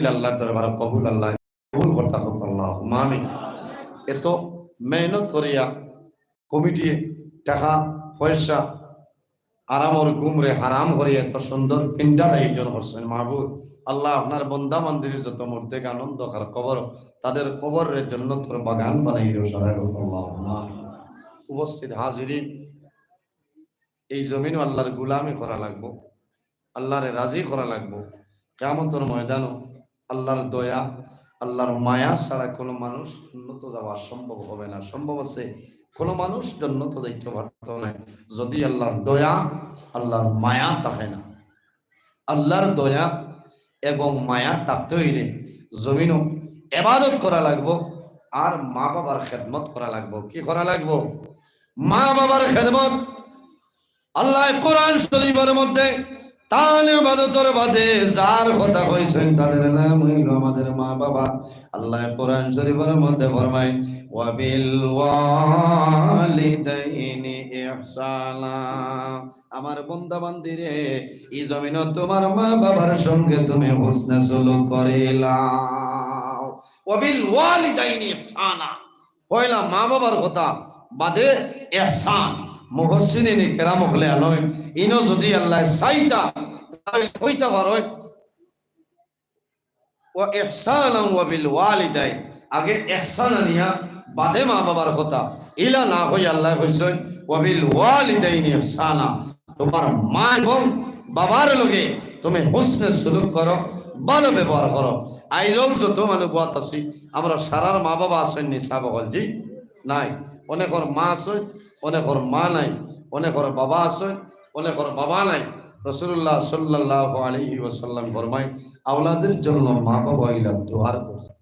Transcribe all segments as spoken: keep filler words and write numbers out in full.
আল্লাহর দরবারে কবুল, আল্লাহ কবুল করতা হোক, আল্লাহুম্মা আমিন। এত মেহনত করিয়া কমিটি, টাকা পয়সা, আরামর ঘুমরে হারাম করিয়া এত সুন্দর পিন্ডাল আয়োজন করছইন। মাবুদ আল্লাহ, আপনার বন্দা বান্দির যত মুর্দেগান অন্ধকার কবর, তাদের কবররে জন্নতর বাগান বানাই দেও, সবাই বলো, আল্লাহুম্মা আমিন। উপস্থিত হাজিরিন, এই জমিনও আল্লাহর গুলামি করা লাগবো, আল্লাহরে রাজি করা লাগবো। কিয়ামতর ময়দানও আল্লাহর দয়া, আল্লাহর মায়া ছাড়া কোনো মানুষ জন্নতো যাওয়া সম্ভব হবে না। সম্ভব আছে, কোনো মানুষ জন্নতো যাইতে পারতো না যদি আল্লাহর দয়া, আল্লাহর মায়া থাকে না। আল্লাহর দয়া এবং মায়া থাকতে হইলে জমিনও ইবাদত করা লাগবো, আর মা বাবার খেদমত করা লাগবো। কি করা লাগবো? মা বাবার খেদমত। আল্লাহ কোরআন শরীফের মধ্যে তান ইবাদতর বাদে যার কথা কইছেন, তাদের নাম হইল আমাদের মা বাবা। আল্লাহ কোরআন শরীফের মধ্যে ফরমায়, "ওয়াবিল ওয়ালিদাইনি ইহসানা।" আমার বন্দা বান্দিরে, এই জমিনও তোমার মা বাবার সঙ্গে তুমি হুসনে সুলুক করিলাও। "ওয়াবিল ওয়ালিদাইনি ইহসানা।" পয়লা মা বাবার কথা, বাদে ইহসান। মুহসিনিনে কেরাম অকলে আনয়, ইনো যদি আল্লাহ চাইতা, তাহলে কইতা পারয়, "ওয়া ইহসানান ওয়া বিল ওয়ালিদাইন।" আগে ইহসান আনিয়া বাদে মা বাবার কথা। ইলা না কই আল্লাহ কইছইন, "ওয়া বিল ওয়ালিদাইনি ইহসানা।" তোমার মা এবং বাবার লগে তুমি হুসনে সুলুক করো, ভালো ব্যবহার করো। আইজও যত মানুষ বওয়াত আছি, আমরা সারার মা বাবা আছইন নি সাব অকল? জি নাই। অনেকর মা আছইন, অনেকর মা নাই, অনেকর বাবা আছইন, অনেকর বাবা নাই। রাসূলুল্লাহ সাল্লাল্লাহু আলাইহি ওয়াসাল্লাম ফরমায়, আওলাদের জন্য মা বাবা অইলা দোয়ার দরজা।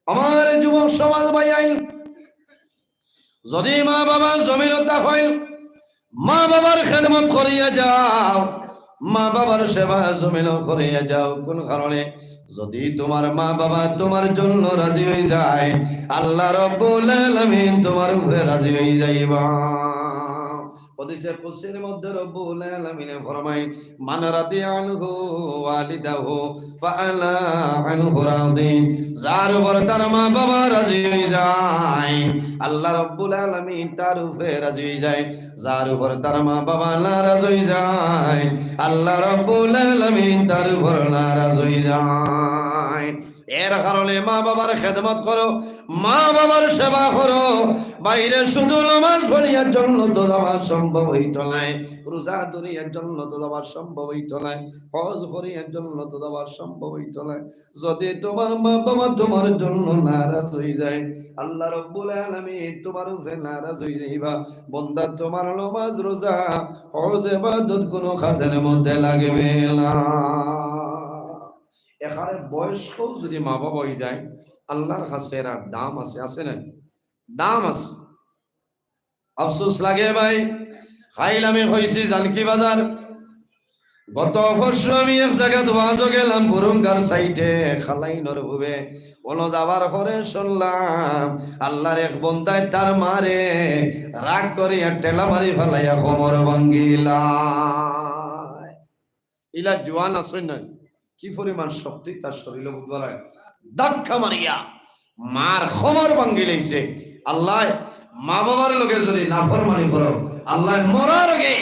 আমার যুবক সমাজ ভাইয়াইন, যদি মা বাবা জমিনো থাকইন, মা বাবার খেদমত করিয়া যাও, মা বাবার সেবা জমিনো করিয়া যাও। কোন কারণে? যদি তোমার মা বাবা তোমার জন্য রাজি হয়ে যায়, আল্লাহ রব্বুল আলামিন তোমার উপরে রাজি হয়ে যাইবা। হাদিসে কুদসির মধ্যে রব্বুল আলামিনে ফরমায়, "মান রাদিয়া আনহু ওয়ালিদাহু ফাআনা আনহু রাদিন।" যার উপর তার মা বাবা রাজি হয়ে যায়, আল্লাহ রব্বুল আলামিন তার উপরে রাজি হয়ে যায়। যার উপর তার মা বাবা নারাজ হয়ে যায়, আল্লাহ রব্বুল আলামিন তার উপর নারাজ হয়ে যায়। এর কারণে মা বাবার খেদমত করো, মা বাবার সেবা করো। বাইরে শুধু নামাজ পড়িয়া জন্নতো যাওয়া সম্ভব হইতো নায়, রোজা ধরিয়া জন্নতো যাওয়া সম্ভব হইতো নায়, হজ করিয়া জন্নতো যাওয়া সম্ভব হইতো নায়। যদি তোমার মা বাবা তোমার জন্য নারাজ হয়ে যায়, আল্লাহ রব্বুল আলামিন তোমার উপরে নারাজ হয়ে যাইবা। বন্দা, তোমার নামাজ, রোজা, হজ, ইবাদত কোনো কাজের মধ্যে লাগবে না। এখানে বয়স্কও যদি মা বাবা হয়ে যায়, আল্লাহর কাছে এরার দাম আছে, আছে না? দাম আছে। আফসোস লাগে ভাই, কাইল আমি কইছি জানকি বাজার, গত পরশু আমি এক জাগাত ওয়াজো গেলাম, বুরুঙ্গার সাইডে, খালাইনর হুবে। ওনো যাবার পরে শুনলাম, আল্লাহর এক বন্দায় তার মারে রাগ করিয়া ঠেলা মারি ফালাইয়া কোমর ভাঙ্গিলা। ইলা জুয়ান আছইন না, কি পরিমাণ শক্তি তার শরীরে বুধবার ধাক্কা মারিয়া মার কোমর ভাঙ্গি লাইছে। আল্লাহ, মা বাবার লগে যদি নাফরমানি করো, আল্লাহ মরার আগে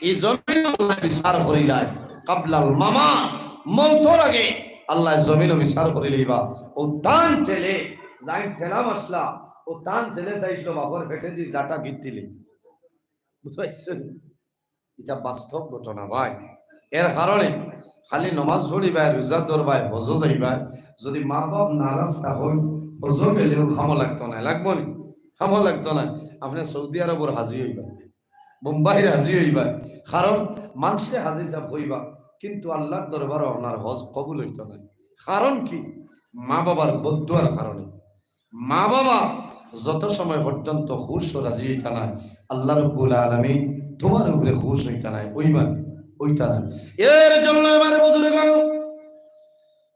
এই জমিন আল্লাহ বিচার করিলায়। কাবলাল মামা, মৌতর আগে আল্লাহ জমিনও বিচার করিলাইবা। ও তান ছেলে যাই ঠেলা মাসলা, ও তান ছেলে চাইছিল বাপর পেটে দি জাটা গিত্তিলি। বুঝতে পারছো? এটা বাস্তব ঘটনা ভাই। এর কারণে খালি নমাজ পড়িবায়, রোজা ধরবায়, হজো যাইবায়, যদি মা বাপ নারাজ থাকইন, হজো গেলেও কামো লাগতো নায়, লাগবো নি? কামো লাগতো নায়। আপনে সৌদি আরবর হাজি হইবা, বোম্বাইর হাজি হইবা, কারণ মানষে হাজি সাব হইবা, কিন্তু আল্লাহর দরবারও আপনার হজ কবুল হইতো নায়। কারণ কি? মা বাবার বদদুয়ার কারণে। মা বাবা যত সময় পর্যন্ত খুশ ও রাজি হইতা নায়, আল্লাহ রব্বুল আলামিন তোমার উপরে খুশ হইতা নায়, হইবা, হইতা নায়। এর জন্য আমার বুজুর্গান,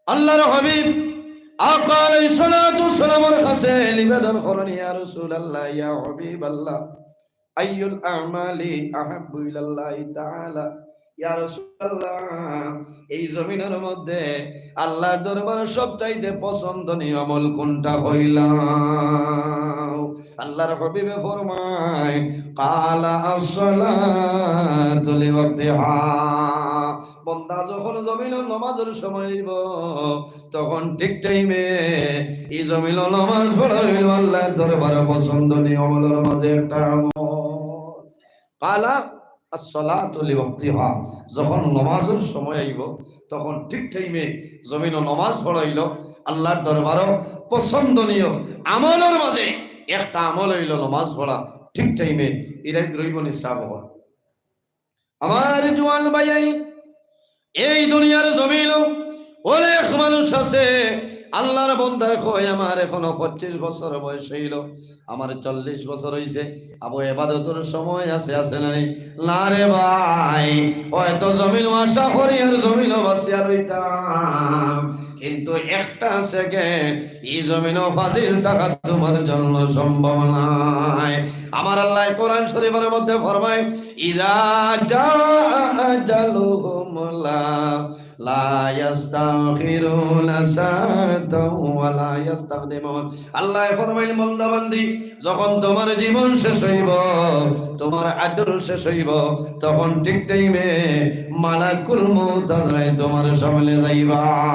আল্লাহর হাবিব আকা আলাইহিস সালাতু ওয়াস সালামের কাছে নিবেদন করেন, ইয়া রাসূলুল্লাহ, ইয়া হাবিবাল্লাহ, আইয়ুল আমালি আহাব্বু ইলাল্লাহি তাআলা? ইয়া রাসূলুল্লাহ, এই জমিনর মধ্যে আল্লাহর দরবারে সবচাইতে পছন্দনীয় আমল কোনটা কইলাও?" আল্লাহর হাবিবে ফরমায়, "ক্বালা আস-সালাতু লিওয়াক্তিহা।" বন্দা যখন জমিনো নমাজর সময় অইবো, তখন ঠিক টাইমে ই জমিনো নমাজ পড়া অইলো আল্লাহর দরবারে পছন্দনীয় আমলর মাঝে একটা আমল। ক্বালা আস-সালাতু লিওয়াক্তিহা, যখন নমাজর সময় আইবো, তখন ঠিক টাইমে জমিনো নমাজ পড়া অইলো আল্লাহর দরবারো পছন্দনীয় আমলর মাঝে একটা আমল অইলো নমাজ পড়া ঠিক টাইমে। ইরাইত রইবো নি সাব অকল? আমার জোয়ান ভাইয়াইন, এই দুনিয়ার জমিনো অনেক মানুষ আছে, আল্লাহর বন্দায় কয়, "আমার এখনো পঁচিশ বছর বয়স অইলো, আমার চল্লিশ বছর অইছে, আবু এবাদতর সময় আছে, আছে না নি?" না রে ভাই, হয়তো জমিনো আশা করি আর জমিনো বাঁচিয়া রইতাম, কিন্তু একটা সেকেন্ড ই জমিনো ফাজিল থাকা তোমার জন্য সম্ভব নায়। আমার আল্লাহ কোরআন শরীফের মধ্যে ফরমায়, "ইজা জা আজালুহুম লা, লা ইয়াস্তাখিরুনা সাআতাও ওয়া লা ইয়াস্তাকদিমুন।" আল্লাহ ফরমাইল, "বান্দা বান্দি, যখন তোমার জীবন শেষ অইবো, তোমার আজল শেষ অইবো, তখন ঠিক টাইমে মালাকুল মউত আজরাইল তোমার সামনে যাইবা।"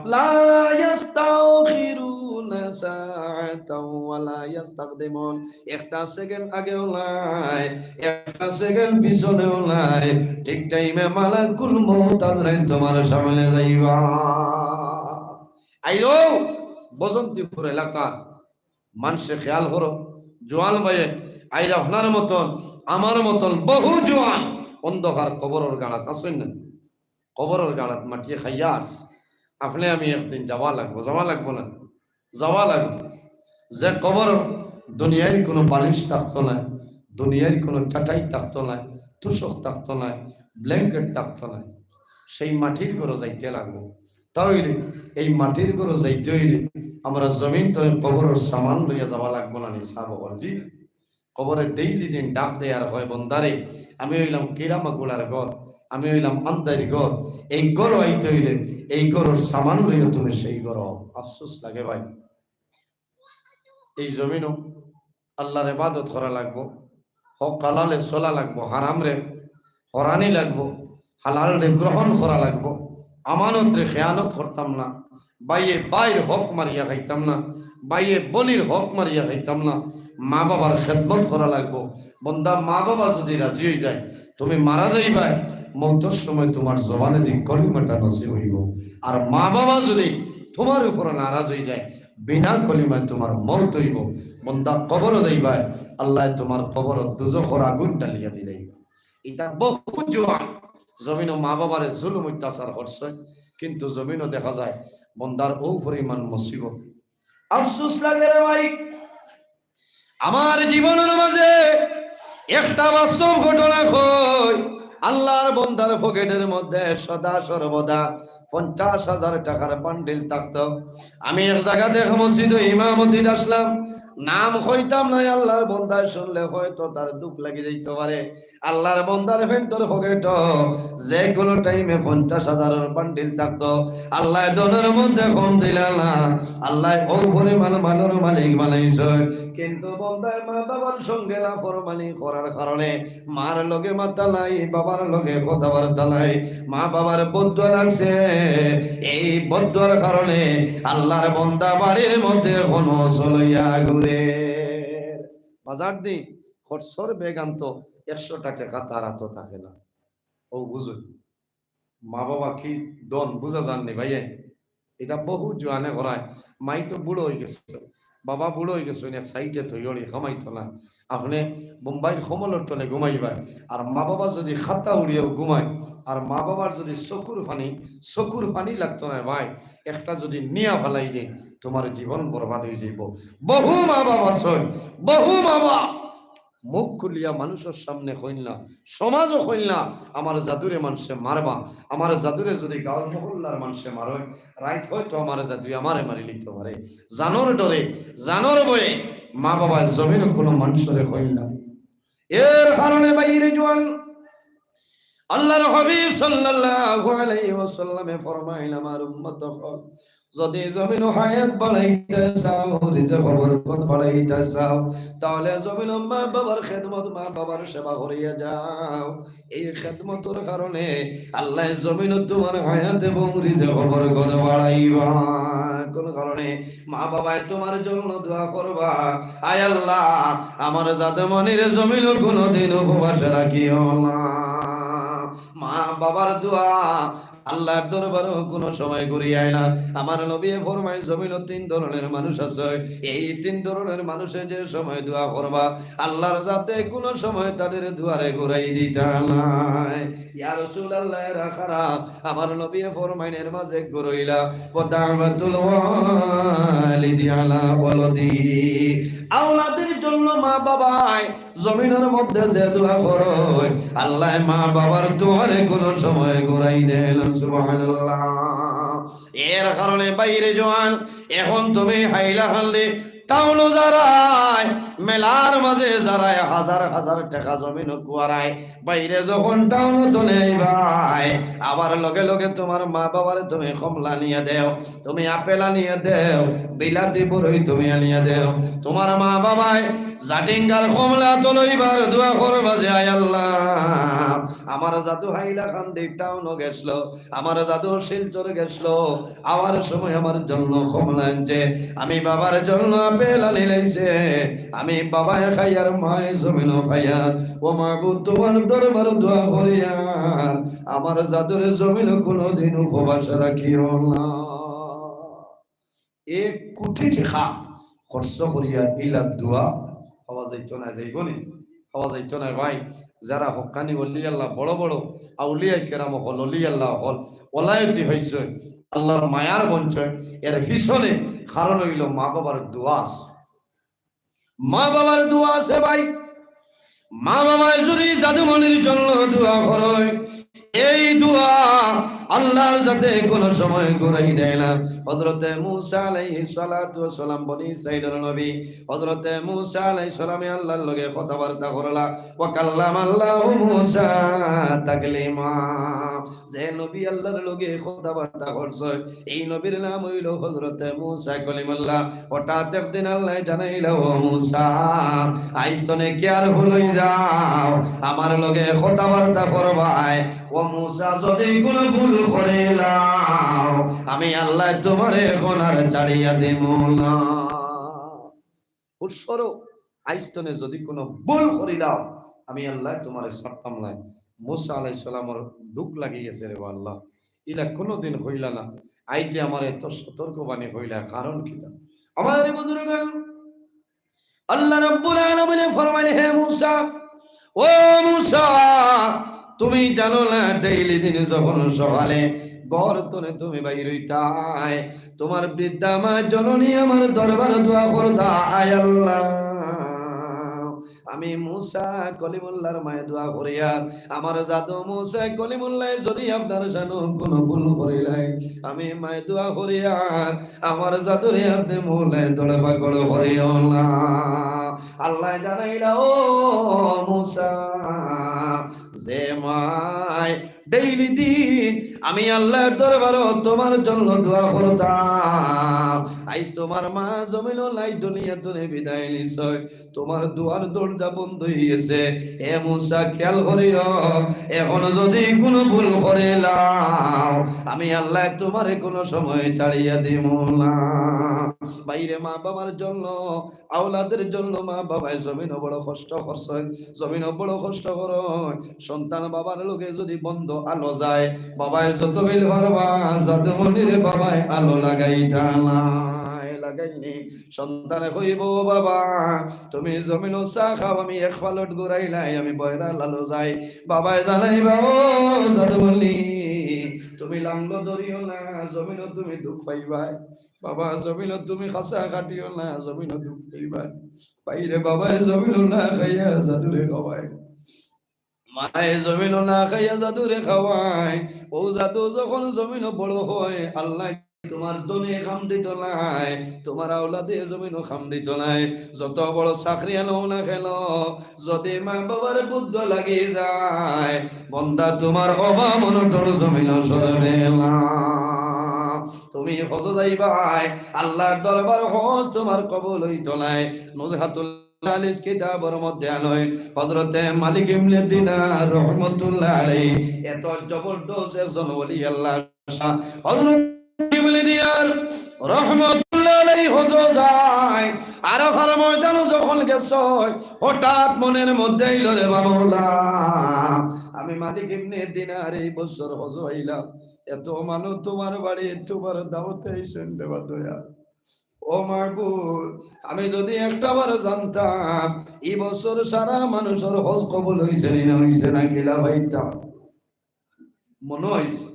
লা ইয়াস্তাখিরুনা সাআতাও ওয়া লা ইয়াস্তাকদিমুন। একটা সেকেন্ড আগেও নাই, একটা সেকেন্ড পিছনেও নাই, ঠিক টাইমে মালাকুল মউত আজরাইল তোমার সামনে যাইবা। আইও, বসন্তীপুর এলাকা, মানষে খেয়াল করো, জোয়ান ভাইয়ে, আইজ আপনার মতন, আমার মতন বহু জোয়ান অন্ধকার কবরর গাড়াত আছইন না? কবরর গাড়াত মাটিয়ে খাইয়া আস। আপনে আমি একদিন যাওয়া লাগবো, যাওয়া লাগবো না? যাওয়া লাগবো। যে কবর দুনিয়ার কোনো বালিশ থাকতো না, দুনিয়ার কোনো চাটাই থাকতো না, তোষক থাকতো না, ব্ল্যাঙ্কেট থাকতো না, সেই মাটির ঘরো যাইতে লাগবো। তাইলে এই মাটির ঘরো যাইতে অইলে আমরা জমিন তনে কবরর সামান লইয়া যাওয়া লাগবো না নি সাব অকল? জি। কবরে ডেইলি দিন ডাক দেয় আর কয়, "বন্দারে, আমি অইলাম কিরা মাকুড়ার ঘর, আমি অইলাম আন্দাইর ঘর, এই ঘরো আইতে অইলে এই ঘরর সামান লইয়া তুমি সেই ঘরো আও।" আফসোস লাগে ভাই। এই জমিনো আল্লাহর ইবাদত করা লাগবো, হক হালালে চলা লাগবো, হারামরে হরানি লাগবো, হালালরে গ্রহণ করা লাগবো। আমানতরে খেয়ানত করতাম না, ভাইয়ে ভাইর হক মারিয়া খাইতাম না, ভাইয়ে বইনর হক মারিয়া খাইতাম না, মা বাবার খেদমত করা লাগবো। বন্দা, মা বাবা যদি রাজি অই যায়, তুমি মারা যাইবায়, মউতর সময় তোমার জবানেদি কলিমাটা নসিব অইবো। আর মা বাবা যদি তোমার উপরে নারাজ অই যায়, বিনা কলিমায় তোমার মউত অইবো। বন্দা, কবরো যাইবায়, আল্লায় তোমার কবরো দুজখর আগুন ডালিয়া দিলাইবা। ইতা বহু জোয়ান জমিনো মা বাবারে জুলুম অত্যাচার করছে, কিন্তু জমিনো দেখা যায় বন্দার অউ পরিমাণ মুসিবত। আফসোস লাগে রে ভাই, আমার জীবনর মাঝে একটা বাস্তব ঘটনা কই। আল্লাহর বন্দার পকেটর মধ্যে সদা সর্বদা পঞ্চাশ হাজার টাকার বান্ডিল থাকতো। আমি এক জাগাত এক মসজিদো ইমামতিত আছলাম, নাম কইতাম নায়, আল্লাহর বন্দায় শুনলে হয়তো তার দুখ লাগি যাইতো পারে। আল্লাহর বন্দার প্যান্টর পকেটো যে কোনো টাইমে পঞ্চাশ হাজারর বান্ডিল থাকতো। আল্লায় ধনর মধ্যে কম দিলা না, আল্লায় অউ পরিমাণ মালর মালিক বানাইছে। কিন্তু বন্দায় মা বাবার সঙ্গে নাফরমানি করার কারণে মার লগে মাত নাই, বাবার লগে কথাবার্তা নাই, মা বাবার বদদোয়া লাগছে। এই বদদোয়ার কারণে আল্লাহর বন্দা বাড়ির মধ্যে অখনো অসল অইয়া ঘুরে। বাজার দি খরচর ব্যাগ আনতো, একশোটা টেকা তার আতো থাকে না। অউ বুঝইন, মা বাবা কি ধন বুঝা যার নি ভাইয়ে? ইতা বহু জোয়ানে করায়, মাই তো বুড়া অই গেছে, বাবা বুড়া অই গেছে, এক সাইডে থইয়া কামাইতো না। আপনে বোম্বাইর কম্বলর তলে ঘুমাইবা, আর মা বাবা যদি খাতা উড়িয়াও ঘুমায়, আর মা বাবার যদি চকুর পানি, চকুর পানি লাগতো না ভাই, একটা যদি নিয়া ফালাই দে, তোমার জীবন বরবাদ অই যাইবো। বহু মা বাবা আছইন, বহু মা বাবা মুখ খুলিয়া মানুষর সামনে কইন না, সমাজো কইন না, "আমার জাদুরে মানষে মারবা, আমার জাদুরে যদি গাঁওর মহল্লার মানষে মারইন, রাইত হয়তো আমার জাদুয়ে আমারে মারিলিতো পারে।" জানর ডরে, জানর ভয়ে মা বাবায় জমিনো কোনো মানষরে কইন না। এর কারণে বাইরে জোয়ান আল্লাহর হাবিব সাল্লাল্লাহু আলাইহি ওয়াসাল্লামে ফরমাইলা, আমার উম্মত অকল, যদি জমিনো হায়াত বাড়াইতা চাও, রিজিকো বরকত বাড়াইতা চাও, তাহলে জমিনো মা বাবার খেদমত, মা বাবার সেবা করিয়া যাও। এই খেদমতর কারণে আল্লায় জমিনো তুমার হায়াত এবং রিজিকো বরকত বাড়াইবা। কোন কারণে? মা বাবায় তুমার জন্য দোয়া করবা, আয় আল্লাহ, আমার জাদুমণিরে জমিনো কোনোদিন উপবাসে রাখিও না। মা বাবার দোয়া আল্লাহর দরবারো কোনো সময় ঘুরিয়া আয় না। আমার নবীয়ে ফরমায়, জমিনো তিন ধরনের মানুষ আছে, এই তিন ধরনের মানুষে যে সময় দোয়া করবা, আল্লাহর জাতে কোনো সময় তাদের দুয়ারে ঘুরাই দিতা নায়। ইয়া রাসূলুল্লাহ, এরা কারা? আমার নবীয়ে ফরমাইন, এর মাঝে ঘুরাইলা, ওয়া দাওয়াতুল ওয়ালিদি আলা ওয়ালাদিহি, আওলাদের জন্য মা বাবায় জমিনর মধ্যে যে দোয়া করইন, আল্লায় মা বাবার দুয়ারে কোনো সময় ঘুরাই দেয় না। সুবহানাল্লাহ। এর কারণে বাইরে জোয়ান, এখন তুমি হাইলাকান্দি টাউনো যারায়, মেলার মাঝে যারায়, হাজার হাজার টেকা জমিনো খুয়ারায়, বাইরে যখন টাউনো তনে আইবায়, আবার লগে লগে তুমার মা বাবারে তুমি কমলা নিয়া দেও, তুমি আপেল আনিয়া দেও, বিলাতি বরই তুমি আনিয়া দেও। তুমার মা বাবায় জাটিঙ্গার কমলা তো লইবার দোয়া করবা যে, আয় আল্লাহ, আমার জাদু হাইলাকান্দি টাউনো গেছলো, আমার জাদু শিলচর গেছলো, আওয়ার সময় আমার জন্য কমলা আনছে, আমি বাবার জন্য আপেল আনিলাইছে, আমি বাবায় খাইয়ার মায় জমিনো খাইয়ার। ও মাবুদ, তুমার দরবার দোয়া করিয়ার, আমার জাদুরে জমিনো কোনোদিন উপবাস রাখিও না। এক কোটি টেকা খরচ করিয়া ইলা দোয়া পাওয়া যাইতো না, যাইবো নি? পাওয়া যাইতো না ভাই। যারা হক্কানি ওলি আল্লাহ, বড় বড় আউলিয়া কেরাম অকল, ওলি আল্লাহ অকল, ওলায়তি হইছে, আল্লাহর মায়ার বঞ্চয়, এর পিছনে কারণ হইল মা বাবার দোয়া। মা বাবার দোয়া আছে ভাই। মা বাবায় যদি জাদুমণির জন্য দোয়া করইন, এই দোয়া আল্লাহর জাতে কোনো সময় ঘুরাই দেয় না। হযরতে মুসা আলাইহিস সালাতু ওয়াস সালাম বনি ইসরাইলর নবী। হযরতে মুসা আলাইহিস সালামে আল্লাহর লগে কথাবার্তা করলা। ওয়া কাল্লামাল্লাহু মুসা তাকলিমা। যে নবী আল্লাহর লগে কথাবার্তা করছে, এই নবীর নাম হইল হযরতে মুসা কলিমুল্লাহ। হঠাৎ একদিন আল্লাহ জানাইলা, ও মুসা, আইজ তনে কেয়ারফুল অই যাও, আমার লগে কথাবার্তা করবায়। ও মুসা, যদি কোনো ভুল করিলাও, আমি আল্লাহ তোমারে এখন আর ছাড়িয়া দিমু না। হুঁশ করো, আইজ তনে যদি কোনো ভুল করিলাও, আমি আল্লাহ তোমারে ছাড়তাম নায়। মুসা আলাইহিস সালামর দুখ লাগি গেছে, রে বা আল্লাহ, ইলা কোনোদিন কইলা না, আইজ যে আমারে এত সতর্কবাণী কইলা, কারণ কিতা? আমার বুজুর্গ, আল্লাহ রাব্বুল আলামিনে ফরমাইলে, হে মুসা, ও মুসা, তুমি জানো না, ডেইলি দিন যখন সকালে ঘর তনে তুমি বাইর হইতায়, তোমার বৃদ্ধা মা জননী আমার দরবার দোয়া করতা, আয় আল্লাহ, আমি মুসা কলিমুল্লাহর মায়ে দোয়া করিয়ার, আমার জাদু মুসা কলিমুল্লাহ যদি আপনার শানো কোনো ভুল করিলাই, আমি মায়ে দোয়া করিয়ার, আমার জাদুরে আপনে মৌলায় দড় পাকড় করিও না। আল্লাহ জানাইলা, ও মুসা, যে মায় ডেইলি দিন আমি আল্লাহর দরবারো তোমার জন্য দোয়া করতাম, আইজ তোমার মা জমিনো নাই, দুনিয়া তনে বিদায় নিছয়, তোমার দোয়ার দরজা বন্ধ হই গেছে। এ মুসা, খেয়াল করিও, এখন যদি কোনো ভুল করিলাও, আমি আল্লাহ তোমারে কোনো সময় ছাড়িয়া দিমু না। বাইরে মা বাবার জন্য, আওলাদের জন্য মা বাবায় জমিনো বড় কষ্ট করছইন, জমিনো বড় কষ্ট করইন। সন্তান বাবার লগে যদি বন্ধ আলো যায়, বাবায় যত বিল পারবা, জাদুমণিরে বাবায় আলো লাগাইতা নায়, লাগাইনি। সন্তানে কইবো, "ও বাবা, তুমি জমিনো চা খাও, আমি এক পালট ঘুরাইলাই, আমি বয়রা লালো যাই।" বাবায় জানাইবা, "ও জাদুমণি, তুমি লাংলো ধরিও না, জমিনো তুমি দুখ পাইবায়। বাবা, জমিনো তুমি খাসা কাটিও না, জমিনো দুখ পাইবায়।" বাইরে বাবায় জমিনো না খাইয়া জাদুরে খাওয়ায়, মায়ে জমিনো না খাইয়া জাদুরে খাওয়ায়। ও জাদু যখন জমিনো বড় হয়, আল্লাহ তোমার ধনে কাম দিত নায়, তোমার আওলাদে জমিনও কাম দিত নায়, যত বড় চাকরি আনো না কেন, যদি মা বাবার বুদ্ধ লাগি যায়, বন্দা তোমার অভাব অনটন জমিনও সরবে না। তুমি হজ যাইবায়, আল্লাহর দরবার হজ তোমার কবুল হইত নায়। নুজহাতুল আলিস কিতাবর মধ্যে আনয়, হযরতে মালিক ইবনে দিনার রহমতুল্লাহ আলাইহি এত জবরদস্ত একজন ওলি আল্লাহ। হযরত ইবনে দিনার রহমতুল্লাহ আলাইহি হজ যায়, আরাফার ময়দানো যখন গেছয়, হঠাৎ মনের মধ্যে আইল, "রে বাবা, আমি মালিক ইবনে দিনার এই বছর হজ আইলাম, এত মানুষ তোমার বাড়ি, তোমার দাওয়াতে আইছইন রে বা দয়া।" ও মাবুদ, আমি যদি একটা বার জানতাম, এই বছর সারা মানুষর হজ কবুল হইছে নি না হইছে না, কিলা পাইতাম। মনো অইছে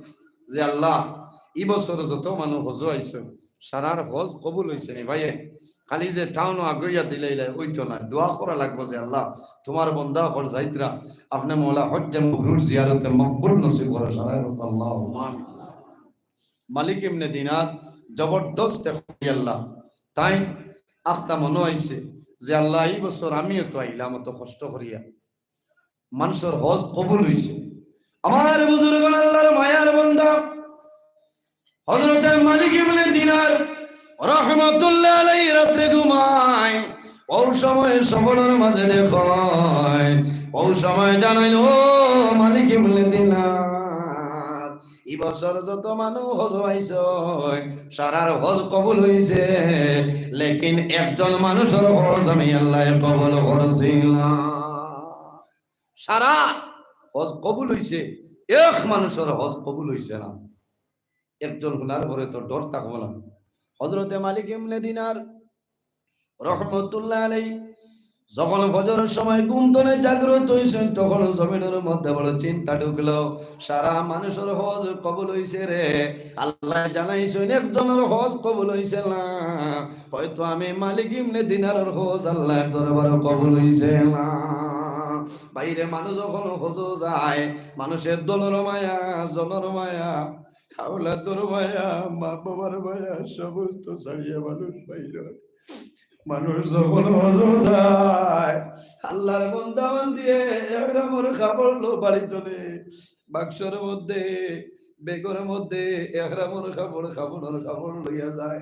যে আল্লাহ, এই বছর যত মানুষ হজ আইছে, সারার হজ কবুল হইছে নি ভাইয়ে। খালি যে টাউনো আগুইয়া দিলাইলে ওই তো না, দোয়া করা লাগবো যে আল্লাহ, তোমার বন্দা অকল যাইতরা, আপনে মওলা হজ্জে মবরুর জিয়ারতে মকবুল নসিব করো সারার। আল্লাহ, আমিন। মালিক ইবনে দিনার জবরদস্ত এক ওলি আল্লাহ। তাইন আখতা মনো অইছে যে আল্লাহ, এই বছর আমিও তো আইলাম অত কষ্ট করিয়া, মানুষর হজ কবুল হইছে। আমার বুজুর্গ, আল্লাহর মায়ার বন্দা হযরতে মালিক ইবনে দিনার রহমতুল্লাহ আলাইহি রাত্রে ঘুমায়, ও সময় স্বপ্নর মাঝে দেখয়, ও সময় জানাইল, "ও মালিক ইবনে দিনার, এই বছর যত মানুষ হজ আইছইন, সারার হজ কবুল হইছে, লেকিন একজন মানুষর হজ আমি আল্লাহ কবুল করছি না।" সারা হজ কবুল হইছে, এক মানুষর হজ কবুল হইছে না। একজন হুনার পরে তো ডর থাকবো না। হযরতে মালিক ইবনে দিনার রহমতুল্লাহ আলাইহি যখন ফজরর সময় ঘুম তনে জাগ্রত হইছইন, তখন জমিনর মধ্যে বড় চিন্তা ঢুকলো, সারা মানুষর হজ কবুল হইছে রে, আল্লাহ জানাইছইন একজনর হজ কবুল হইছে না, হয়তো আমি মালিক ইবনে দিনারর হজ আল্লাহর দরবারো কবুল হইছে না। বাইরে মানুষ যখন হজ যায়, মানুষের দলর মায়া, জনর মায়া, আওলাদর মায়া, মা বাবার মায়া, সমস্ত ছাড়িয়া মানুষ বাইর অয়। মানুষ যখন হজ যায়, আল্লাহর বন্দা বান্দিয়ে এহরামর কাপড় লো বাড়ি তনে, বাক্সর মধ্যে, ব্যাগর মধ্যে এহরামর কাপড়, কাপড়র কাপড় লইয়া যায়।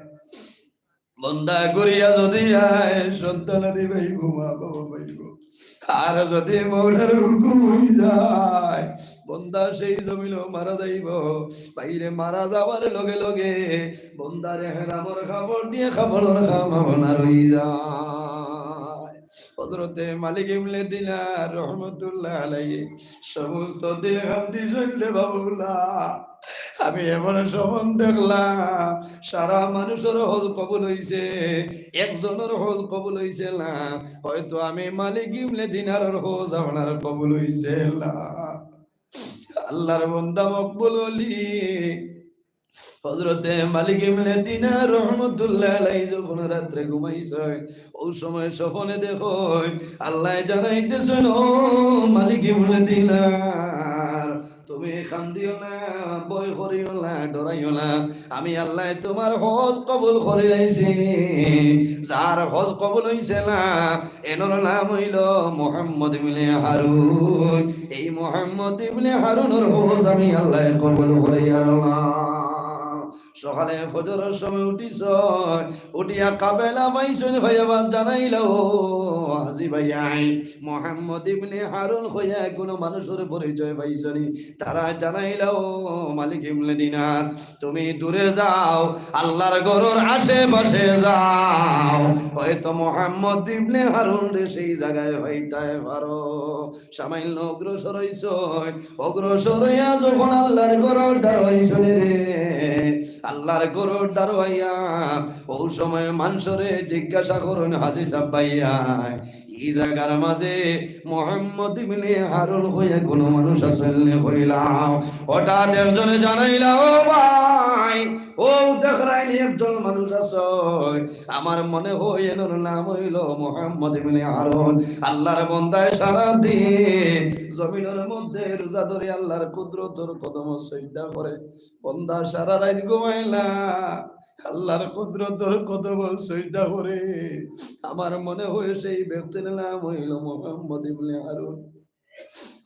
বন্দা ঘুরিয়া যদি আয়, সন্তানাদি পাইবো, মা বাবা পাইবো। আর যদি মওলার হুকুম হই যায়, বন্দা সেই জমিনো মারা যাইবো। বাইরে মারা যাওয়ার লগে লগে বন্দার এহরামর কাপড় দিয়া কাপড়র কাম আপনার হই যায়। হযরতে মালিক ইবনে দিনার রহমতুল্লাহ আলাইহি সমস্ত দিন কান্দি চললে, বাবুলা, আমি এমন স্বপন দেখলাম, সারা মানুষর হজ কবুল হইছে, একজনর হজ কবুল হইছে না। হয়তো আমি মালিক ইবনে দিনারর হজ আপনার কবুল হইছে না। আল্লাহর বন্দা মকবুল ওলি হযরতে মালিক ইবনে দিনার রহমতুল্লাহ আলাইহি যখন রাত্রে ঘুমাইছইন, ও সময় স্বপনে দেখইন, আল্লাহ জানাইতেছইন, "ও মালিক ইবনে দিনার, তুমি কান্দিও না, ভয় করিও না, ডরাইও না, আমি আল্লাহ তোমার হজ কবুল করি লাইছি।" যার হজ কবুল হইছে না, এনর নাম হইল মোহাম্মদ ইবনে হারুন। এই মোহাম্মদ ইবনে হারুনর হজ আমি আল্লাহ কবুল করি আল্লাহ। সকালে ফজরর সময় উঠিছইন, উঠিয়া কাফেলা পাইছইন, ভাইয়া জানাইলা, "ও হাজি ভাইয়া, মোহাম্মদ ইবনে হারুন কইয়া কোনো মানুষর পরিচয় পাইছনি?" তারা জানাইলা, "ও মালিক ইবনে দিনার, তুমি দূরে যাও, আল্লাহর ঘরর আশেপাশে যাও, হয়তো মোহাম্মদ ইবনে হারুনরে সেই জাগায় পাইতায় পারো।" সামান্য অগ্রসর হইছইন, অগ্রসর হইয়া যখন আল্লাহর ঘরর দ্বারো আইছইন রে, আল্লাহর ঘরর দ্বারো আইয়া ও সময় মানষরে জিজ্ঞাসা করইন, "হাজি সাব ভাইয়া, ই জাগার মাঝে মোহাম্মদ ইবনে হারুন কইয়া কোনো মানুষ আছইন নি?" কইলা, হঠাৎ একজনে জানাইলা, "ও ভাই, ও দেখরায়নি একজন মানুষ আছে, আমার মনে হয় এনর নাম অইলো মুহাম্মদ ইবনে হারুন। আল্লাহর বন্দায় সারা দিন জমিনর মধ্যে রোজা ধরি আল্লাহর কুদরতর কদমো সইজদা করে। বন্দা সারা রাইত ঘুমায় না, আল্লাহর কুদরতর কদমো সইজদা করে। আমার মনে হয় সেই ব্যক্তির নাম অইলো মুহাম্মদ ইবনে হারুন।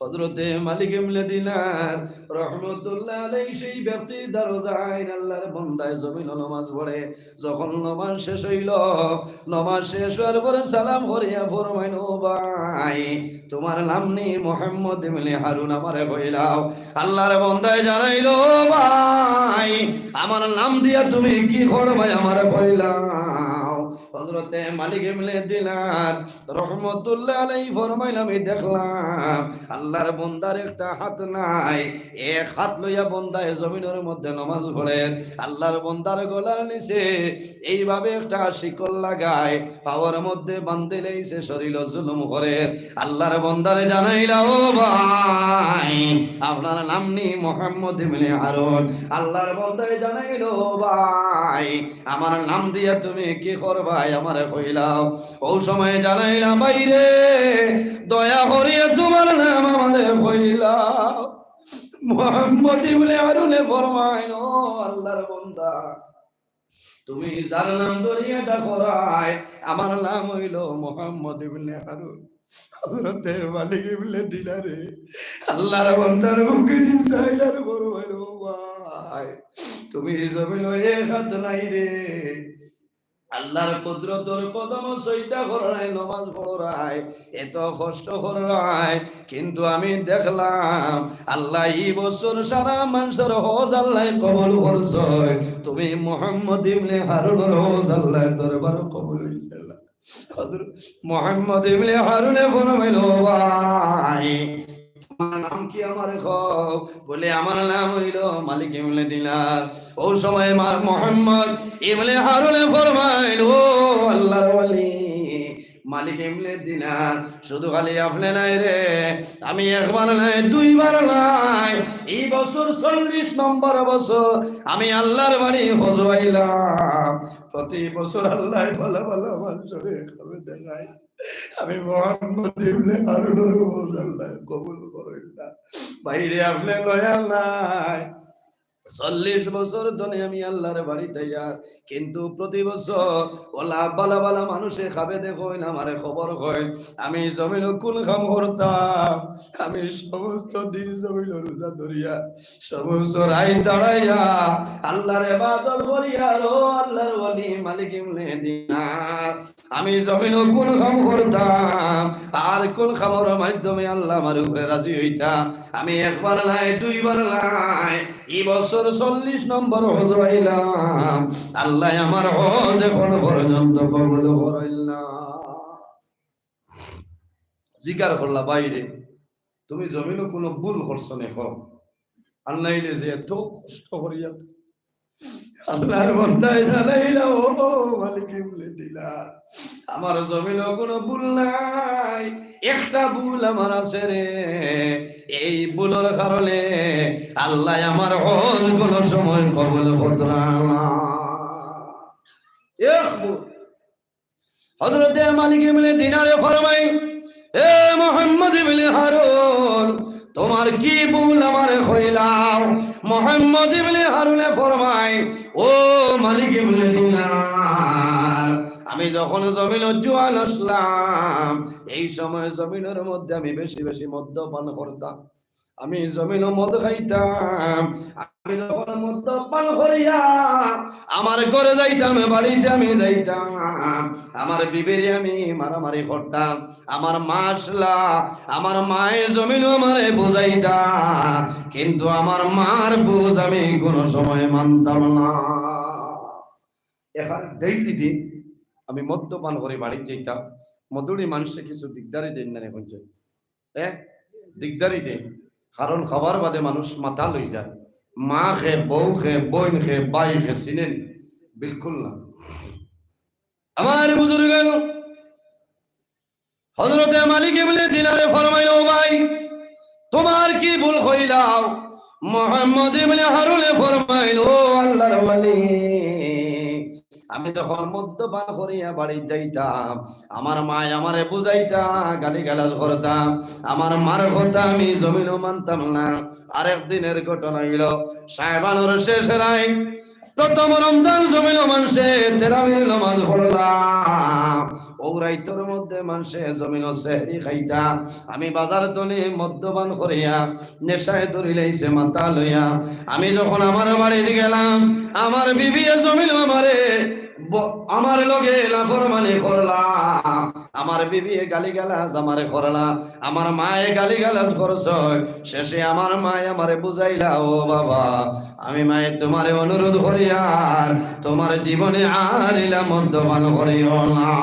হযরতে মালিক ইবনে দিনার রহমতুল্লাহ আলাইহি সেই ব্যক্তির দ্বারো যাইন, আল্লাহর বন্দায় জমিনো নমাজ পড়ে। যখন নমাজ শেষ অইলো, নমাজ শেষ অওয়ার পরে সালাম করিয়া ফরমাইন, "ও ভাই, তুমার নাম নি মুহাম্মদ ইবনে হারুন? আমারে কইলাও।" আল্লাহর বন্দায় জানাইলো, "ও ভাই, আমার নাম দিয়া তুমি কি করবায়? আমারে কইলাও।" হযরতে মালিক ইবনে দিনার রহমতুল্লাহ আলাইহি ফরমাইলা, "আমি দেখলাম আল্লাহর বন্দার একটা হাত নাই, এক হাত লইয়া বন্দায় জমিনর মধ্যে নমাজ পড়ের, আল্লাহর বন্দার গলার নিচে এইভাবে একটা শিকল লাগায়, পাওর মধ্যে বান্ধিলাইছে, শরীলো জুলুম করের।" আল্লাহর বন্দারে জানাইলা, "ও ভাই, আপনার নাম নি মুহাম্মদ ইবনে হারুন?" আল্লাহর বন্দায় জানাইলো, "ও ভাই, আমার নাম দিয়া তুমি কি করবায়? আমারে কইলাও।" অউ সময় জানাইলা, "ভাইরে, দয়া করিয়া তুমার নাম আমারে কইলাও।" মুহাম্মদ ইবনে হারুনে ফরমাইন, "ও আল্লাহর বন্দা, তুমি যার নাম ধরিয়া ডাকরায়, আমার নাম অইলো মুহাম্মদ ইবনে হারুন।" হযরতে মালিক ইবনে দিনারে আল্লাহর বন্দার মুখে দি চাইলা আর ফরমাইন, "ও ভাই, তুমি জমিনো এক হাত নাই রে, আল্লাহর কুদরতর কদমো সইজদা কররায়, নমাজ পড়রায়, এত কষ্ট কররায়, কিন্তু আমি দেখলাম আল্লায় ই বছর সারা মানষর হজ আল্লায় কবুল করছইন, তুমি মুহাম্মদ ইবনে হারুনর হজ আল্লাহর দরবারো কবুল অইছে না।" হযরত মুহাম্মদ ইবনে হারুনে ফরমাইল, "ও ভাই, তুমার নাম কি আমারে কও?" বলে, "আমার নাম অইলো মালিক ইবনে দিনার।" অউ সময় মা-, মুহাম্মদ ইবনে হারুনে ফরমাইল, "ও আল্লাহর ওলি, মালিক ইবনে দিনার, শুধু খালি আপনে নায় রে, আমি একবার নায়, দুইবার নায়, ই বছর চল্লিশ নম্বর বছর আমি আল্লাহর বাড়ি হজো আইলাম।" প্রতি বছর আল্লায় ভালা ভালা মানষরে খাবে দেখায়। আমি মুহাম্মদ ইবনে হারুনর হজ আল্লায় কবুল করইন না। ভাইরে, আপনে লয়া নাই। চল্লিশ বছর ধরি আমি আল্লাহর বাড়িত আইয়ার, কিন্তু প্রতি বছর অলা ভালা ভালা মানষে খাবে দেখইন, আমারে খবর কইন, আমি জমিনো কুন কাম করতাম? আমি সমস্ত দিন জমিনো রোজা ধরিয়া, সমস্ত রাইত দাঁড়াইয়া আল্লাহর ইবাদত করিয়ার, ও আল্লাহর ওলি মালিক ইবনে দিনার, আমি জমিনো কুন কাম করতাম আর কুন কামর মাধ্যমে আল্লাহ আমার উপরে রাজি অইতা? আমি একবার নায়, দুইবার নায়, ই বছর চল্লিশ নম্বর হজো আইলাম, আল্লায় আমার হজ এখন পর্যন্ত কবুল করইল না। জিকার করলা, "ভাইরে, তুমি জমিনো কুনু ভুল করছো নি কও, আর নাইলে যে এত কষ্ট করিয়া।" আল্লাহর বন্দায় জানাইলা, "ও মালিক ইবনে দিনার, আমার জমিনো কুনু ভুল নাই, একটা ভুল আমার আছে রে। এই ভুলর কারণে আল্লায় আমার হজ কুনু সময় কবুল করতা না।" এক ভুল। হযরতে মালিক ইবনে দিনারে ফরমাইন, "এ মুহাম্মদ ইবনে হারুন, তুমার কি ভুল আমারে কইলাও?" মুহাম্মদ ইবনে হারুনে ফরমাইন, "ও মালিক ইবনে দিনার, আমি যখন জমিনো জুয়ান আছলাম, এই সময় জমিনর মধ্যে আমি বেশি বেশি মদ্যপান করতাম।" আমি জমিনো মদ খাইতাম, আমি যখন মদ্যপান করিয়া আমার ঘরে যাইতাম, বাড়িতে আমি যাইতাম, আমার বিবিরে আমি মারামারি করতাম, আমার মা আছলা, আমার মায়ে জমিনো আমারে বুঝাইতা, কিন্তু আমার মার বুঝ আমি কুনু সময় মানতাম না। এখন ডেইলি দিন আমি মদ্যপান করি বাড়িত যাইতাম, মদুড়ি মানষে কিছু দিগদারি দেইন না নি, কইন চাই, এ, দিগদারি দেইন, কারণ খাবার বাদে মানুষ মাতাল অইযায়। মা কে, বউ কে, বইন কে, ভাই কে, চিনে নি? বিলকুল না। আমার বুজুর্গ, হযরতে মালিক ইবনে দিনারে ফরমাইল, "ও ভাই, তুমার কি ভুল কইলাও?" মোহাম্মদ ইবনে হারুনে ফরমাইল, "ও আল্লাহর ওলি, আমি যখন মদ্যপান করিয়া বাড়িত যাইতাম, আমার মায় আমারে বুঝাইতা, গালিগালাজ করতা, আমার মার কথা আমি জমিনও মানতাম না।" আরেক দিনের ঘটনা অইল, শাবানর শেষ রাইত, প্রথম রমজান জমিনও মানষে তেরাবির নামাজ পড়লা। অউ রাইতর মধ্যে মানষে জমিনও সেহরি খাইতা। আমি বাজার তনে মদ্যপান করিয়া নেশায় ধরিলাইছে মাথা লইয়া। আমি যখন আমার বাড়িত গেলাম, আমার বিবিয়ে জমিনও আমারে ব-, আমার লগে নাফরমানি করলা। আমার বিবিয়ে গালিগালাজ আমারে করলা, আমার মায়ে গালিগালাজ করছইন। শেষে আমার মায়ে আমারে বুঝাইলা, "ও বাবা, আমি মায়ে তুমারে অনুরোধ করিয়ার তুমার জীবনে আর ইলা মদ্যপান করিও না।"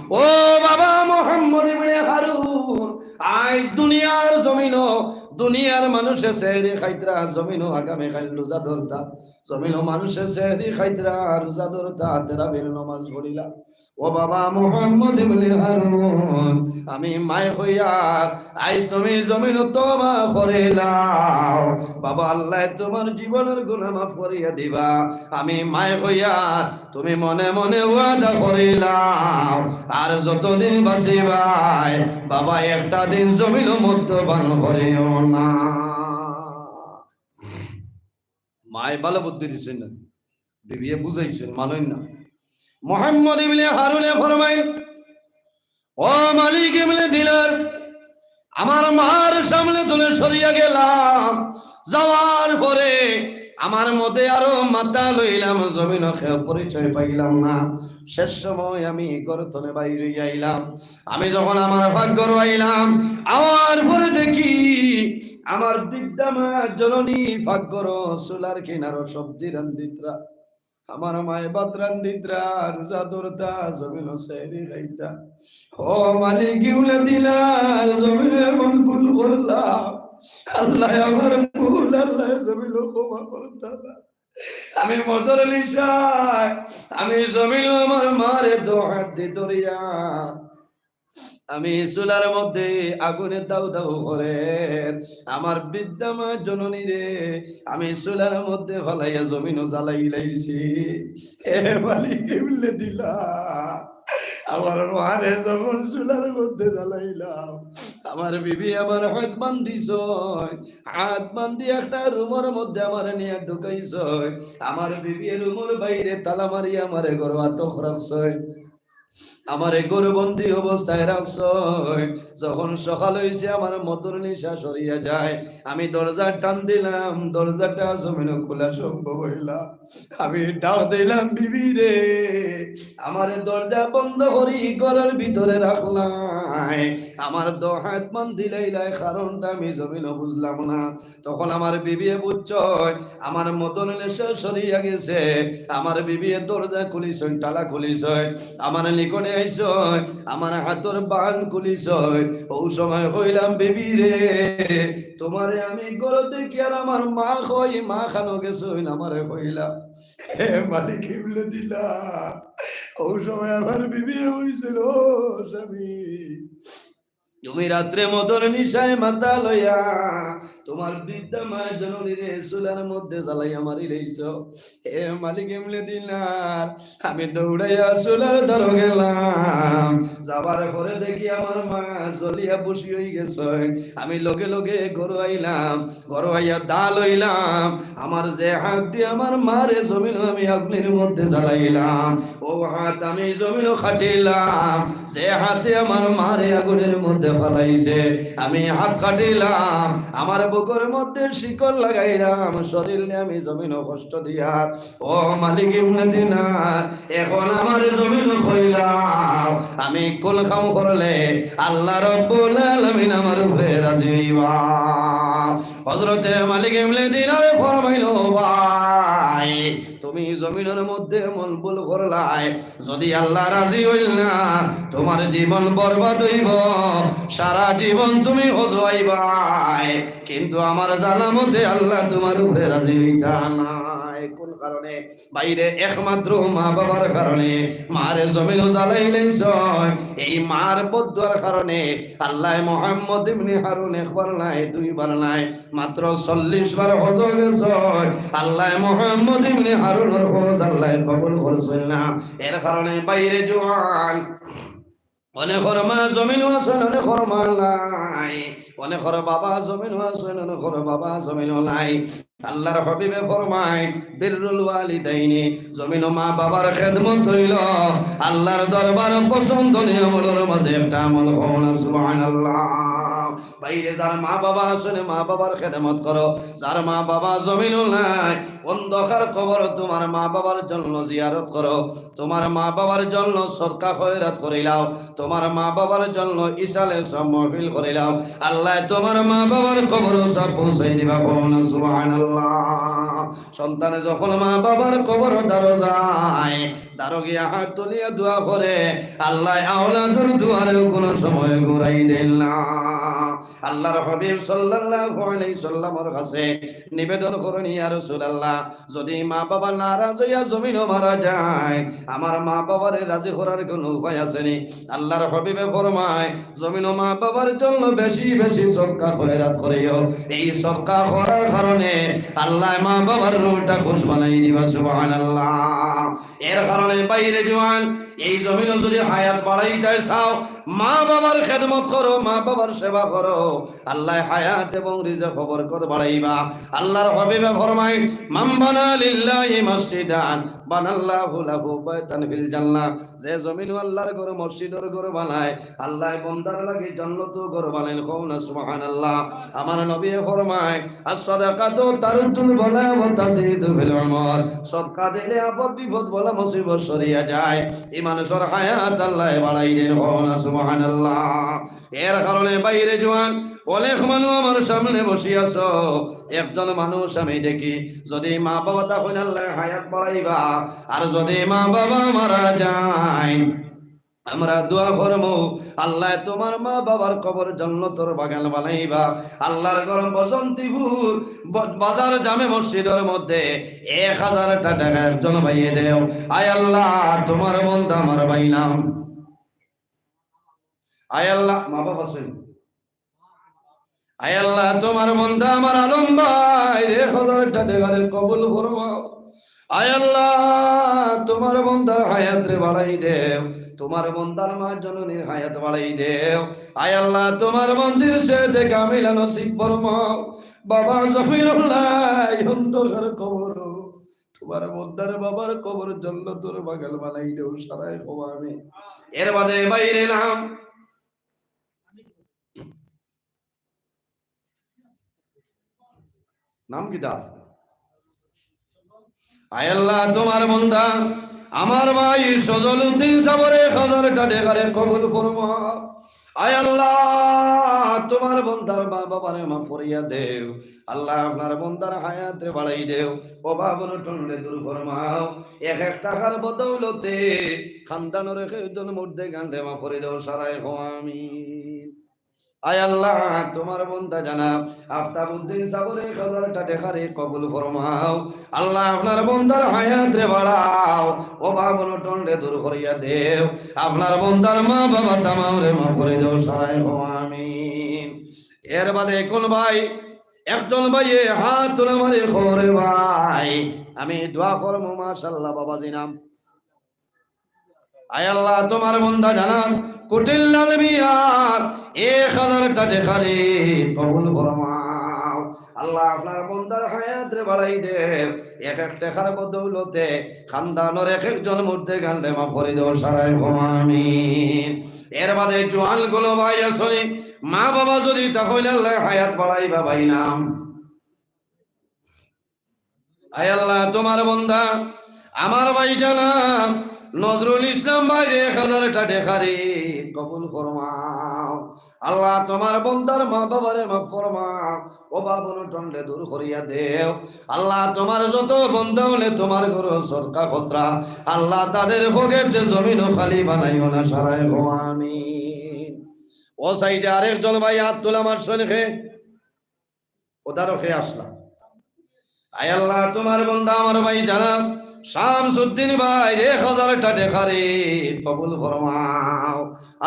ও বাবা মোহাম্মদ ইবনে হারুন, আইজ দুনিয়ার জমিনও দুনিয়ার মানষে সেহরি খাইতরা, জমিনও আগামীকাইল রোজা ধরতা, জমিনও মানষে সেহরি খাইতরা, রোজা ধরতা, তেরাবির নামাজ পড়িলা। ও বাবা মোহাম্মদ ইবনে হারুন, আমি মায় কইয়ার আইজ তুমি জমিনও তওবা করিলাও। বাবা, আল্লায় তুমার জীবনর গুনা মাফ করিয়া দিবা। আমি মায় কইয়ার তুমি মনে মনে ওয়াদা করিলাও, আর যতদিন বাঁচিবায় বাবা, একটা দিন জমিনও মদ্যপান করিও না। মায় ভালা বুদ্ধি দিছইন না, বিবিয়ে বুঝাইছইন, মানইন না। মোহাম্মদ ইবনে হারুনে ফরমাইন, "ও মালিক ইবনে দিনার, আমার মার সামনে তনে সরিয়া গেলাম, যাওয়ার পরে আমার মধ্যে আরো মাথা লইলাম, জমিনও কেউ পরিচয় পাইলাম না। শেষ সময় আমি ঘর তনে বাইর অইয়া আইলাম। আমি যখন আমার পাক ঘরো আইলাম, আওয়ার পরে দেখি আমার বৃদ্ধা মা জননী পাক ঘরো চুলার কিনারো সবজি রান্ধিতরা, আমার মায়ে ভাত রান্ধিতরা, রোজা ধরতা, জমিনও সেহরি খাইতা।" ও মালিক ইবনে দিনার, জমিনও এমন ভুল করলাম, আল্লায় আমার ভুল, আল্লায় জমিনও ক্ষমা করতা না। আমি মদর নিশায়, আমি জমিনও আমার মারে দো হাত দি ধরিয়া আমি চুলার মধ্যে আগুনে দাউ দাউ করের। আমার বৃদ্ধা মা জননীরে আমি চুলার মধ্যে ফালাইয়া জমিনও জ্বালাইলাইছি। এ মালিক ইবনে দিনার, আমার মারে যখন চুলার মধ্যে জ্বালাইলাম, আমার বিবি আমার হাত বান্ধিছইন, হাত বান্ধি একটা রুমর মধ্যে আমারে নিয়া ঢুকাইছইন। আমার বিবি রুমর বাইরে তালা মারি আমারে ঘরো আটক রাখছইন। আমারে ঘরবন্দি অবস্থায় রাখছইন। যখন সকাল অইছে, আমার মদর নিশা সরিয়া যায়। আমি দরজা টান দিলাম, দরজাটা জমিনও খোলা সম্ভব অইলা। আমি ডাক দিলাম, "বিবি রে, আমারে দরজা বন্ধ করি ঘরর ভিতরে রাখলায়, আমার দো হাত বান্ধিলাইলায়, কারণটা আমি জমিনও বুঝলাম না।" তখন আমার বিবিয়ে বুঝছইন, আমার মদর নিশা সরিয়া গেছে। আমার বিবিয়ে দরজা খুলিছইন, তালা খুলিছইন, আমার নিকটে আইছইন, আমার হাতর বান খুলিছইন। অউ সময় কইলাম, "বিবি রে, তুমারে আমি ঘর দেখি আর আমার মা কই, মা কানো গেছইন, আমারে কইলা।" হে মালিক ইবনে দিনার, অউ সময় আমার বিবিয়ে কইছইন, "ও স্বামী, তুমি রাত্রে মদর নিশায় মাথা লইয়া তুমার বৃদ্ধা মা জননীরে চুলার মধ্যে জ্বালাইয়া মারিলাইছো। হে মালিক ইবনে দিনার, আমি দৌড়াইয়া চুলার ধারো গেলাম। যাবার পরে দেখি আমার মা জ্বলিয়া ভুসি অইগেছইন। আমি লগে লগে ঘরো আইলাম, ঘরো আইয়া দা লইলাম। আমার যে হাত দি আমার মারে জমিনও আমি আগুনের মধ্যে জ্বালাইলাম, অউ হাত আমি জমিনও কাটিলাম, যে হাতে আমার মারে আগুনের মধ্যে ফালাইছে, আমি হাত কাটিলাম, আমার বুকর মধ্যে শিকল লাগাইলাম, শরীর নিয়া আমি জমিনও কষ্ট দিয়ার।" ও মালিক ইবনে দিনার, এখন আমারে জমিনও কইলাও, আমি কোন কাম করলে আল্লাহ রব্বুল আলামিন আমার উপরে রাজি অইবা? হযরতে মালিক ইবনে দিনারে ফরমাইল, "ভাই, তুমি জমিনর মধ্যে এমন ভুল করলায়, যদি আল্লাহ রাজি অইল না, তুমার জীবন বরবাদ অইবো, সারা জীবন তুমি অজুয়াইবায়, কিন্তু আমার জানা মতে আল্লাহ তুমার উপরে রাজি অইতা নায়।" কোন কারণে? ভাইরে, একমাত্র মা বাবার কারণে। মারে জমিনও জ্বালাইলাইছো, এই মার বদদুয়ার কারণে আল্লায় মুহাম্মদ ইবনে হারুন একবার নায়, দুইবার নায়, মাত্র চল্লিশ বার হজ গেছইন। আল্লায় মুহাম্মদ ইবনে হারুনর হজ আল্লায় কবুল করছইন না। এর কারণে বাইরে জোয়ান, অনেকর মা জমিনো আছইন, অনেকর মা নাই, অনেকর বাবা জমিনো আছইন, অনেকর বাবা জমিনো নাই। আল্লাহর হাবিবে ফরমায়, বিররুল ওয়ালিদাইনি, জমিনো মা বাবার খেদমত অইলো আল্লাহর দরবার পছন্দনীয় আমলর মাঝে একটা আমল। কও না সুবহানাল্লাহ। বাইরে যার মা বাবা আছইন, মা বাবার খেদমত করো। যার মা বাবা জমিনো নাই, অন্ধকার কবর, তুমার মা বাবার জন্য জিয়ারত করো, তুমার মা বাবার জন্য সদকা খয়রাত করিলাও, তুমার মা বাবার জন্য ইসালে সব মাহফিল করিলাও। আল্লায় তুমার মা বাবার কবরো সব পৌঁছাই দিবা। কও না সুবহানাল্লাহ। সন্তানে যখন মা বাবার কবরর দ্বারো যায়, দ্বারো গিয়া হাত তুলিয়া দোয়া করে, আল্লায় আওলাদর দুয়ারেও কুনু সময় ঘুরাই দেইন না। আল্লাহর হাবিব সাল্লাল্লাহু আলাইহি সাল্লামর কাছে নিবেদন করইন, ইয়া রাসূলুল্লাহ, যদি মা বাবা নারাজ অইয়া জমিনো মারা যায়, আমার মা বাবারে রাজি করার কুনু উপায় আছে নি? আল্লাহর হাবিবে ফরমায়, জমিনো মা বাবার জন্য বেশি বেশি সদকা খয়রাত করিও। এই সদকা করার কারণে আল্লায় মা বাবার রুহটা খুশ বানাই দিবা। সুবহানাল্লাহ। এর কারণে বাইরে জোয়ান, এই জমিনো যদি হায়াত বাড়াইতায় চাও, মা বাবার খেদমত করো, মা বাবার সেবা করো, আল্লায় হায়াত এবং রিজিকো বরকত বাড়াইবা। আল্লাহর হাবিবে ফরমায়, মান বানা লিল্লাহি মসজিদান বানাল্লাহু লাহু বাইতান ফিল জান্নাহ। যে জমিনো আল্লাহর ঘর, মসজিদর ঘর বানায়, আল্লায় বন্দার লাগি জান্নাতো ঘর বানাইন। কও না সুবহানাল্লাহ। আমার নবীয়ে ফরমায়, আস-সাদাকাতু তারুদ্দুল বালা ওয়া তাজিদু ফিল উমর। সদকা দিলে আপদ বিপদ বালা মুসিবত সরিয়া যায়। ই মানুষর হায়াত আল্লায় বাড়াই দেইন। কও না সুবহানাল্লাহ। এর কারণে বাইরে জোয়ান, অনেক মানুষ আমার সামনে বসি আছো। একজন মানুষ আমি দেখি, যদি মা বাবা থাকইন আল্লায় হায়াত বাড়াইবা, আর যদি মা বাবা মারা যায়, আমরা দোয়া করমু, আল্লায় তুমার মা বাবার কবর জান্নাতর বাগান বানাইবা। আল্লাহর ঘর বসন্তীপুর ব-, বাজার জামে মসজিদর মধ্যে এক হাজারটা টেকা একজন ভাইয়ে দেও। আয় আল্লাহ, তুমার বন্দা আমার ভাই নাম। আয় আল্লাহ, মা বাবা আছইন। আয় আল্লাহ, তুমার বন্দা আমার আলম ভাইর এক হাজারটা টেকারে কবুল ফরমাও। আয় আল্লাহ, তুমার বন্দার হায়াতরে বাড়াই দেও, তুমার বন্দার মা জননীর হায়াত বাড়াই দেও। আয় আল্লাহ, তুমার বন্দির সেহতে কামিলা নসিব ফরমাও। বাবা জমিনুল্লাহ, অন্ধকার কবর, তুমার বন্দার বাবার কবর জান্নাতর বাগান বানাই দেও, সারায় কও আমিন। এর বাদে বাইরে নাম নাম কিতা? আয় আল্লাহ, তুমার বন্দা আমার ভাই সজল উদ্দিন সাবরে এক হাজারটা টেকারে কবুল ফরমাও। আয় আল্লাহ, তুমার বন্দার মা বাবারে মাফ করিয়া দেও। আল্লাহ, আপনার বন্দার হায়াতরে বাড়াই দেও। অভাব অনটনরে দূর ফরমাও। এক এক টেকার বদৌলতে খানদানর এক একজন মুর্দেগানরে মাফ করি দেও, সারায় কও আমিন। আয় আল্লাহ, তুমার বন্দা জনাব আফতাব উদ্দিন সাবরে এক হাজারটা টেকারে কবুল ফরমাও। আল্লাহ, আপনার বন্দার হায়াতরে বাড়াও, অভাব অনটনরে দূর করিয়া দেও, আপনার বন্দার মা বাবা তামামরে মাফ করি দেও, সারায় কও আমিন। এর বাদে কুন ভাই, একজন ভাইয়ে হাত তুলা মারি কও রে ভাই, আমি দোয়া করমু, মাশাআল্লাহ, বাবাজি নাম। আয় আল্লাহ, তুমার বন্দা জনাব কুটিল লাল মিয়ার এক হাজারটা টেকারে কবুল ফরমাও। আল্লাহ, আপনার বন্দার হায়াতরে বাড়াই দেও। এক এক টেকার বদৌলতে খানদানর এক একজন মুর্দেগানরে মাফ করি দেও, সারায় কও আমিন। এর বাদে জোয়ান কুন ভাই আছইন নি, মা বাবা যদি থাকইন আল্লায় হায়াত বাড়াইবা ভাই নাম। আয় আল্লাহ, তুমার বন্দা আমার ভাই জনাব নজরুল ইসলাম ভাইরে এক হাজারটা টেকারে কবুল ফরমাও। আল্লাহ, তুমার বন্দার মা বাবারে মাফ ফরমাও, অভাব অনটনরে দূর করিয়া দেও। আল্লাহ, তুমার যত বন্দা অকলে তুমার ঘরো সদকা খতরা, আল্লাহ, তাদের পকেটে জমিনও খালি বানাইও না, সারায় কও আমিন। ও সাইডে আরেকজন ভাই হাত তুলা মারছইন কে? ওদারও কে আসলা? আয় আল্লাহ, তোমার বন্দা আমার ভাই জনাব শামসুদ্দিন ভাইর এক হাজারটা টেকারে কবুল ফরমাও।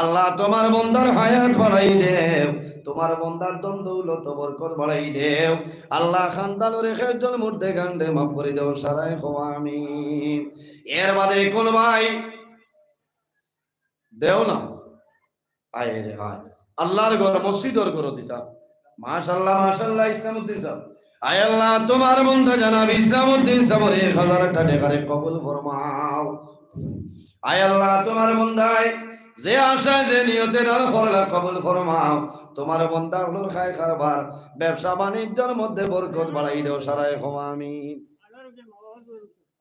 আল্লাহ, তোমার বন্দার হায়াত বাড়াই দেও, তোমার বন্দার ধন দৌলত বরকত বাড়াই দেও। আল্লাহ, খানদানর এক একজন মুর্দেগানরে মাফ করি দেও, সারায় কও আমিন। এর বাদে কোন ভাই দেও না। আয় রে হায়, আল্লাহর ঘর, মসজিদর ঘর দিতা। মাশাআল্লাহ, মাশাআল্লাহ, ইসলামউদ্দিন সাব। আয় আল্লাহ, তোমার বন্দা জনাব ইসলামউদ্দিন সাবর এক হাজারটা টেকারে কবুল ফরমাও। আয় আল্লাহ, তোমার বন্দায় যে আশায় যে নিয়তে দান করলা কবুল ফরমাও। তোমার বন্দা অকলর খায় কারবার, ব্যবসা বাণিজ্যর মধ্যে বরকত বাড়াই দেও, সারায় কও আমিন।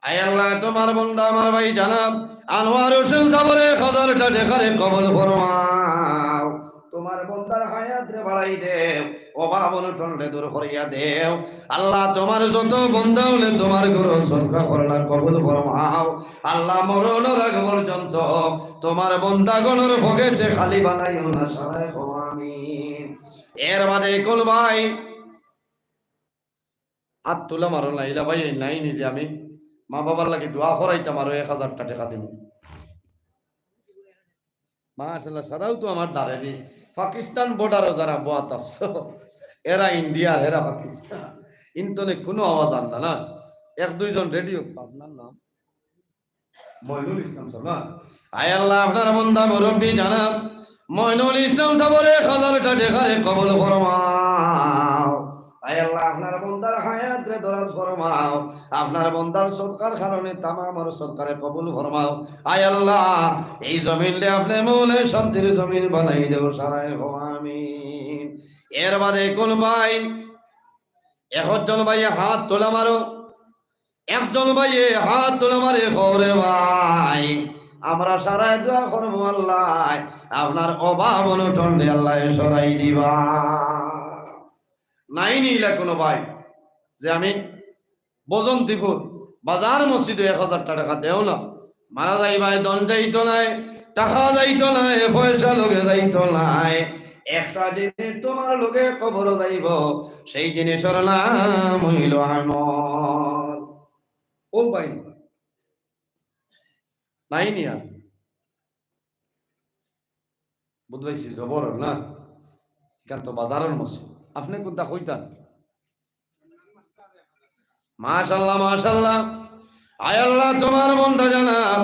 আয় আল্লাহ, তোমার বন্দা আমার ভাই জনাব আনোয়ার হোসেন সাবর এক হাজারটা টেকারে কবুল ফরমাও। তোমার বন্দার হায়াতরে বাড়াই দেও, অভাব অনটনরে দূর করিয়া দেও। আল্লাহ, তোমার যত বন্দা অকলে তোমার ঘরো সদকা করলা কবুল ফরমাও। আল্লাহ, মরণর আগ পর্যন্ত তোমার বন্দাগণর পকেটে খালি বানাইও না, সারায় কও আমিন। এর বাদে কোন ভাই আত তুলা মারো না, ইলা ভাই নাই নিজে আমি মা বাবার লাগি দোয়া করাইতাম, আরো এক হাজারটা টেকা দিমু। মাশাআল্লাহ, সারাও তো আমার দারে দি। পাকিস্তান বর্ডারো যারা বওয়াত আছো, এরা ইন্ডিয়া, এরা পাকিস্তান। ইন্তনে কোনো আওয়াজ আনলা না। এক দুইজন রেডিও, আপনার নাম? মইনুল ইসলাম সাব না? আয় আল্লাহ, আপনার বন্দা মুরব্বী জনাব মইনুল ইসলাম সাবর এক হাজারটা টেকারে কবুল ফরমাও। আয় আল্লাহ, আপনার বন্দার হায়াতরে দরাজ ফরমাও। আপনার বন্দার সদকার কারণে তামামর সদকারে কবুল ফরমাও। আয় আল্লাহ, এই জমিনরে আপনে মৌলায় শান্তির জমিন বানাই দেও, সারায় কও আমিন। এর বাদে কোন ভাই, একজন ভাইয়ে হাত তুলা মারো। একজন ভাইয়ে হাত তুলা মারি কও রে ভাই, আমরা সারায় দোয়া করমু আল্লায় আপনার অভাব অনটনরে আল্লায় সরাই দিবা। নাই নি ইলা কোনো ভাই যে আমি বজন্তিপুর বাজার মসজিদো এক হাজারটা টেকা দেও না, মারা যাইবায়, ধন যাইতো নায়, টেকা যাইতো নায়, পয়সা লগে যাইতো নায়, একটা জিনিস তোমার লগে কবরো যাইবো, সেই জিনিসর নাম অইলো আমল। ও ভাই, নাই নি আর? বুঝবাইছি, জবর না? ইখান তো বাজারর মসজিদ। আপনে কুনটা কইতা? মাশাআল্লাহ, মাশাআল্লাহ। আয় আল্লাহ, তোমার বন্দা জনাব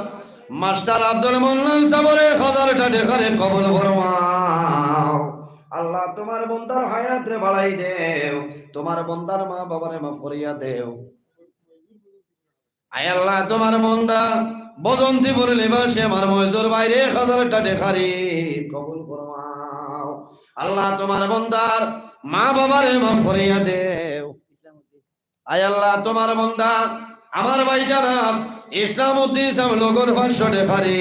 মাস্টার আব্দুল মান্নান সাবর এক হাজারটা টেকারে কবুল ফরমাও। আল্লাহ, তোমার বন্দার হায়াতরে বাড়াই দেও, তোমার বন্দার মা বাবারে মাফ করিয়া দেও। আয় আল্লাহ, তোমার বন্দা বজন্তিপুর নিবাসী আমার ময়জুর ভাইরে এক হাজারটা টেকারে কবুল ফরমাও। আল্লাহ, তোমার বন্দার মা বাবারে মাফ করিয়া দেও। আয় আল্লাহ, তোমার বন্দা আমার ভাই জনাব ইসলামউদ্দিন সাব লগর পাঁচশো টেকারে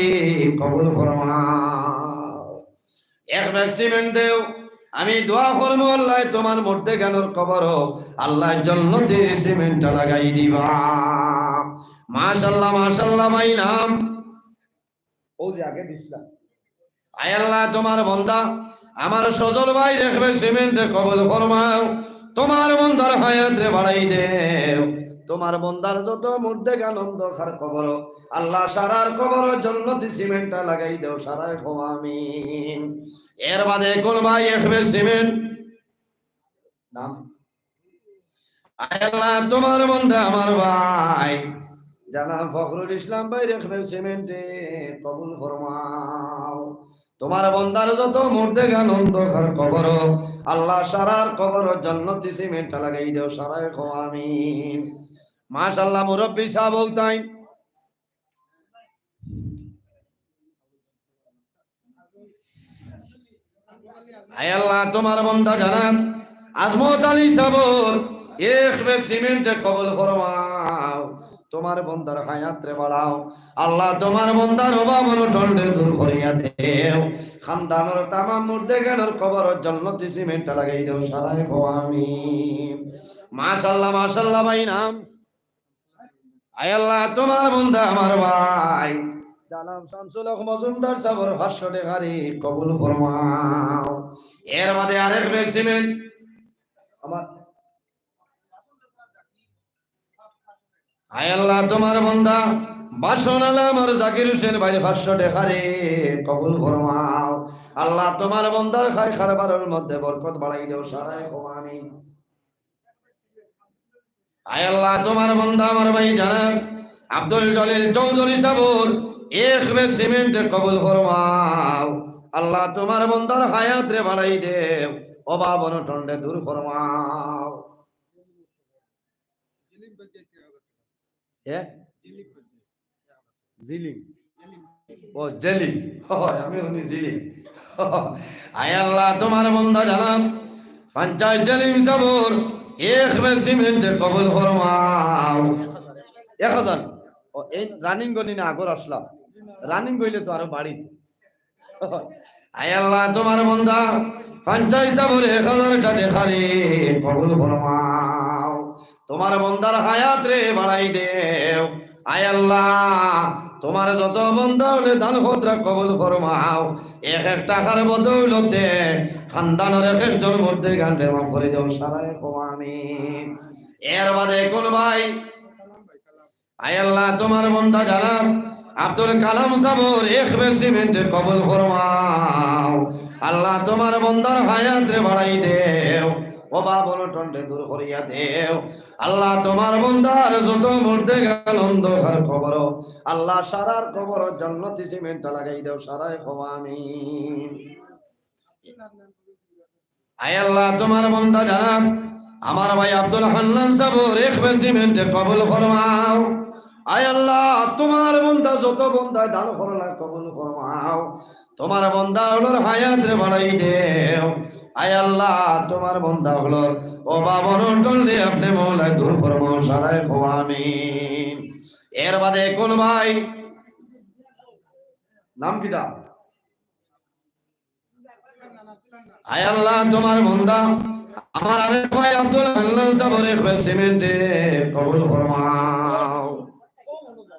কবুল ফরমাও। এক ব্যাগ সিমেন্ট দেও, আমি দোয়া করমু আল্লায় তোমার মুর্দেগানর কবরো আল্লায় জন্নতি সিমেন্টটা লাগাই দিবা। মাশাআল্লাহ, মাশাআল্লাহ ভাই নাম। ও যে আগে দিছলা। আয় আল্লাহ, তোমার বন্দা আমার সজল ভাইর এক ব্যাগ সিমেন্টে কবুল ফরমাও। তোমার বন্দার হায়াতরে বাড়াই দেও। তোমার বন্দার যত মুর্দেগান অন্ধকার কবরো, আল্লাহ সারার কবরো জন্নতি সিমেন্টটা লাগাই দেও, সারায় কও আমিন। এর বাদে কোন ভাই এক ব্যাগ সিমেন্ট নাম? আয় আল্লাহ, তোমার বন্দা আমার ভাই জনাব ফখরুল ইসলাম ভাইর এক ব্যাগ সিমেন্টে কবুল ফরমাও। তোমার বন্দার যত মুর্দেগান অন্ধকার কবরো, আল্লাহ সারার কবরো জন্নতি সিমেন্টটা লাগাই দেও, সারায় কও আমিন। মাশাআল্লাহ, মুরব্বি সাব অউ তাইন। আয় আল্লাহ, তোমার বন্দা জনাব আজমত আলী সাবর এক ব্যাগ সিমেন্টে কবুল ফরমাও। তোমার বন্দার হায়াতরে বাড়াও। আল্লাহ, তোমার বন্দার অভাব অনটনরে দূর করিয়া দেও। খানদানর তামাম মুর্দেগানর কবরো জন্নতি সিমেন্টটা লাগাই দেও, সারায় কও আমিন। মাশাআল্লাহ, মাশাআল্লাহ ভাই নাম। আয় আল্লাহ, তোমার বন্দা আমার ভাই জনাব শামসুল হক মজুমদার সাবর পাঁচশো টেকারে কবুল ফরমাও। এর বাদে আরেক ব্যাগ সিমেন্ট আমার আয় আল্লাহ, তোমার বন্দা বাসন আলা আমার জাকির হোসেন ভাইর পাঁচশো টেকারে কবুল ফরমাও। আল্লাহ, তোমার বন্দার খাই কারবারর মধ্যে বরকত বাড়াই দেও, সারায় কও আমিন। আয় আল্লাহ, তোমার বন্দা আমার ভাই জনাব আব্দুল জলিল চৌধুরী সাবর এক ব্যাগ সিমেন্ট কবুল ফরমাও। আল্লাহ, তোমার বন্দার হায়াতরে বাড়াই দেও, অভাব অনটনরে দূর ফরমাও। হ্যাঁ? জিলিম। ও, জেলিম। হয়, আমি শুনি জিলিম। আয় আল্লাহ, তোমার বন্দা জনাব পঞ্চায়েত জেলিম সাবর এক ব্যাগ সিমেন্ট কবুল ফরমাও। এক হাজার। ও, এই রানিং গলি না, আগর আসলাম। রানিং গইলে তো আরো বাড়িত। আয় আল্লাহ, তোমার বন্দা পঞ্চায়েত সাবর এক হাজার টেকারে কবুল ফরমাও। তোমার বন্দার হায়াতরে বাড়াই দেও। আয় আল্লাহ, তোমার যত বন্দা অকলে দান খয়রাত কবুল ফরমাও। এক এক টেকার বদৌলতে খানদানর এক একজন মুর্দেগানরে মাফ করি দেও, সারায় কও আমিন। এর বাদে কোন ভাই আয় আল্লাহ, তোমার বন্দা জনাব আব্দুল কালাম সাবর এক ব্যাগ সিমেন্ট কবুল ফরমাও। আল্লাহ, তোমার বন্দার হায়াতরে বাড়াই দেও, অভাব অনটনরে দূর করিয়া দেও। আল্লাহ, তোমার বন্দার যত মুর্দেগান অন্ধকার কবর, আল্লাহ, সারার কবর জান্নাতি সিমেন্ট লাগাই দেও, সারায় কও আমিন। আয় আল্লাহ, তোমার বন্দা জনাব আমার ভাই আব্দুল হান্নান সাবর এক ব্যাগ সিমেন্ট কবুল ফরমাও। আয় আল্লাহ, তোমার বন্দা যত বন্দায় দান করলা কবুল ফরমাও। তোমার বন্দা অকলর হায়াতরে বাড়াই দেও। আয় আল্লাহ, তোমার বন্দা অকলর অভাব অনটনরে আপনে মওলায় দূর ফরমাও, সারায় কও আমিন। এর বাদে কোন ভাই, নাম কিতা? আয় আল্লাহ, তোমার বন্দা আমার আরেক ভাই আব্দুল হান্নান সাবর এক ব্যাগ সিমেন্ট কবুল ফরমাও।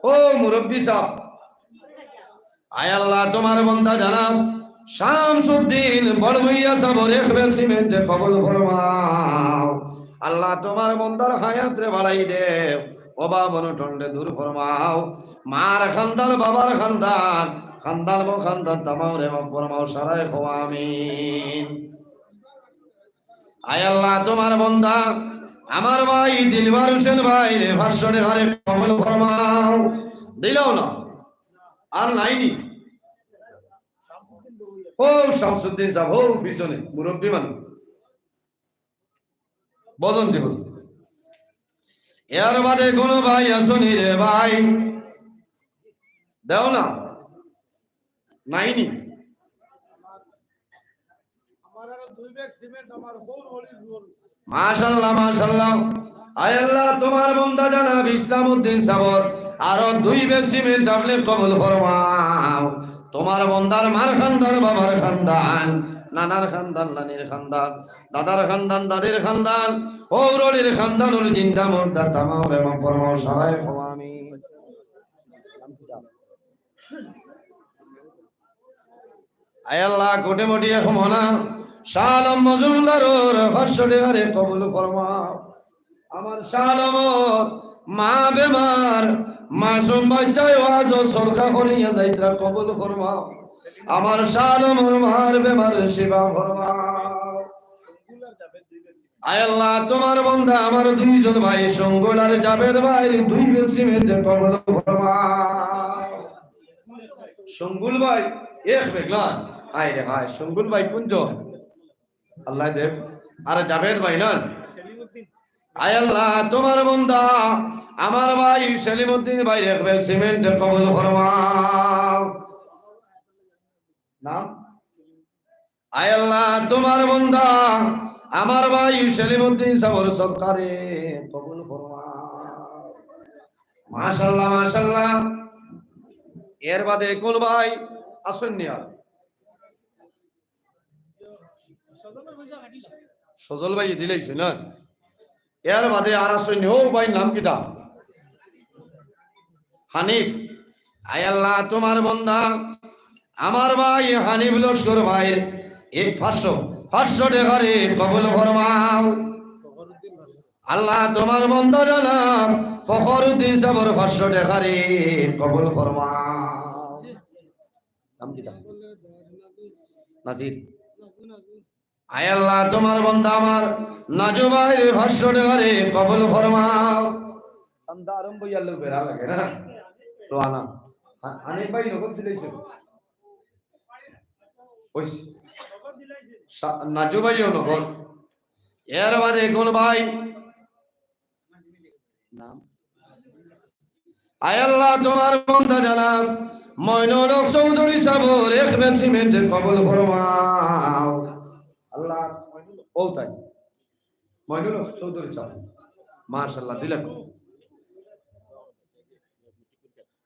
ও মুরব্বি সাব, আয় আল্লাহ, তোমার বন্দা জনাব শামসুদ্দিন বড়ভুইয়া সাবর এক ব্যাগ সিমেন্ট কবুল ফরমাও। আল্লাহ, তোমার বন্দার হায়াতরে বাড়াই দেও, অভাব অনটনরে দূর ফরমাও। মার খানদান, বাবার খানদান, খানদান বখানদান তামামরে মাফ ফরমাও, সারায় কও আমিন। আয় আল্লাহ, তোমার বন্দা আমার ভাই দিলবার হোসেন ভাইরে পাঁচশো টেকারে কবুল ফরমাও। দিলাও না, আর নাইনি। ও শামসুদ্দিন সাব, ও পিছনে মুরব্বি মানুষ। বজন্তি বল। এর বাদে কোনো ভাই আছনি রে ভাই? দেও না। নাইনি। মাশাআল্লাহ, মাশাআল্লাহ। আয় আল্লাহ, তোমার বন্দা জনাব ইসলাম উদ্দিন সাবর আরো দুই ব্যাগ সিমেন্ট আপনে কবুল ফরমাও। তোমার বন্দার মার খানদান, বাবার খানদান, নানার খানদান, নানির খানদান, দাদার খানদান, দাদির খানদান, হউরর খানদান, ওর জিন্দা মুর্দা তামামরে মাফ ফরমাও, সারায় কও আমিন। আয় আল্লাহ, কোটি কোটি এক মনা শাহ আলম মজুমদারর পাঁচশো টেকারে কবুল ফরমাও। আমার শাহ আলমর মা বেমার, মাসুম বাচ্চায় ওয়াজ ও সরকা করিয়া যাইতরা কবুল ফরমাও। আমার শাহ আলমর মার বেমার শিফা ফরমাও। আয় আল্লাহ, তোমার বন্দা আমার দুইজন ভাই সঙ্গুল আর জাবেদ ভাইর দুই ব্যাগ সিমেন্ট কবুল ফরমাও। সঙ্গুল ভাই এক ব্যাগ না? হায় রে হায়, সঙ্গুল ভাই কোন জন? আল্লাহ দেব। আর জাবেদ ভাই না? আয় আল্লাহ, তোমার বন্দা আমার ভাই সেলিমউদ্দিন ভাইর এক ব্যাগ সিমেন্ট কবুল ফরমাও। নাম? আয় আল্লাহ, তোমার বন্দা আমার ভাই সেলিমউদ্দিন সাবর সদকারে কবুল ফরমাও। মাশাআল্লাহ, মাশাআল্লাহ। এর বাদে কোন ভাই আছইন নি আর? সজল ভাই দিলাইছে না? এর বাদে আর আছইন নি? ও ভাই, নাম কিতা? হানিফ। আয় আল্লাহ, তোমার বন্দা আমার ভাই হানিফ লস্কর ভাইর এক পাঁচশো, পাঁচশো টেকারে কবুল ফরমাও। আল্লাহ, তোমার বন্দা জনাব ফখরুদ্দিন সাবর পাঁচশো টেকারে কবুল ফরমাও। নাম কিতা? নাজির। আয় আল্লাহ, তোমার বন্দা আমার নাজু ভাইর পাঁচশো টেকারে কবুল ফরমাও। চান্দা আরম্ভ অইয়ার লগে বেড়া লাগে না? রোয়ানা। হা-, হানিফ ভাই নগদ দিলাইছে। ওই সা-, নাজু ভাইও নগদ। এর বাদে কোন ভাই? নাম? আয় আল্লাহ, তোমার বন্দা জনাব মইনুল হক চৌধুরী সাবর এক ব্যাগ সিমেন্ট কবুল ফরমাও। আল্লাহ, ও তাই। মইনুল হক চৌধুরী সাব। মাশাআল্লাহ, দিলাক।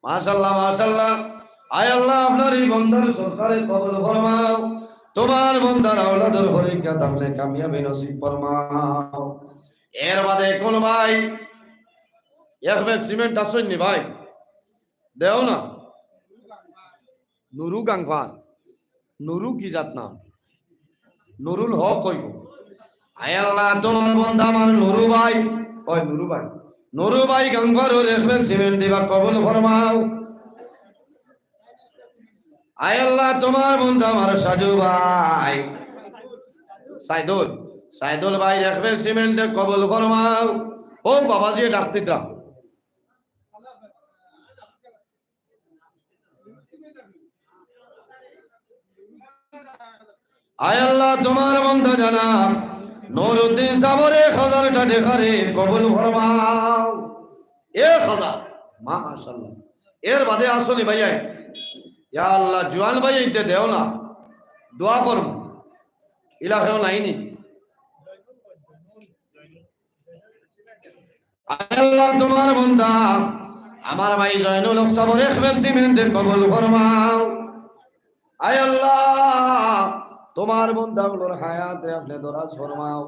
মাশাআল্লাহ, মাশাআল্লাহ। আয় আল্লাহ, আপনার এই বন্দার সরকারে কবুল ফরমাও। তোমার বন্দার আওলাদর পরীক্ষা থাকলে কামিয়াবি নসিব ফরমাও। এর বাদে কোন ভাই এক ব্যাগ সিমেন্ট আছইন নি ভাই? দেও না। নুরু গাঙ্গফার। নুরু কি জাত না? নুরুল হক অইব। আয় আল্লাহ, তোমার বন্দা আমার নুরু ভাই, ওই নুরু ভাই, নুরু ভাই গাঙ্গফারর এক ব্যাগ সিমেন্ট দিবা, কবুল ফরমাও। আয় আল্লাহ, তোমার বন্দা আমার সাজু ভাই সাইদুল, সাইদুল ভাইর এক ব্যাগ সিমেন্ট কবুল ফরমাও। ও বাবাজি, ডাক দিতরা। আয় আল্লাহ, তোমার বন্দা জনাব নুরুদ্দিন সাবর এক হাজার টেকারে কবুল ফরমাও। এক হাজার, মাশাআল্লাহ। এর বাদে আছইন নি ভাইয়াইন? ইয়া আল্লাহ, জুয়ান ভাইয়াইন্তে দেও না, দোয়া করমু। ইলা কেউ নাই নি? আয় আল্লাহ, তোমার বন্দা আমার ভাই জয়নুল হক সাবর এক ব্যাগ সিমেন্ট কবুল ফরমাও। আয় আল্লাহ, তোমার বন্দা অকলর হায়াতরে আপনে দরাজ ফরমাও।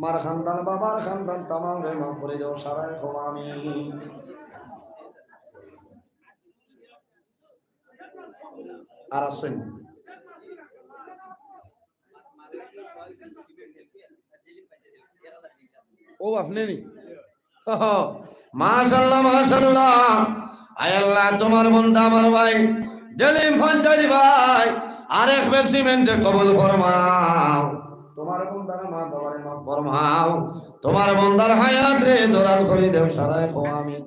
মার খান্দান, বাবার খান্দান, তামামরে মাফ করি দেও, সারায় কও আমিন। আর আছইন নি? ও আপনে নি? মাশাআল্লাহ, মাশাআল্লাহ। আয় আল্লাহ, তোমার বন্দা আমার ভাই জলিম ফান্তারি ভাই, আর এক ব্যাগ সিমেন্ট কবুল ফরমাও। তোমার বন্দার মা বাবারে মাফ ফরমাও। তোমার বন্দার হায়াতরে দরাজ করি দেও, সারায় কও আমিন।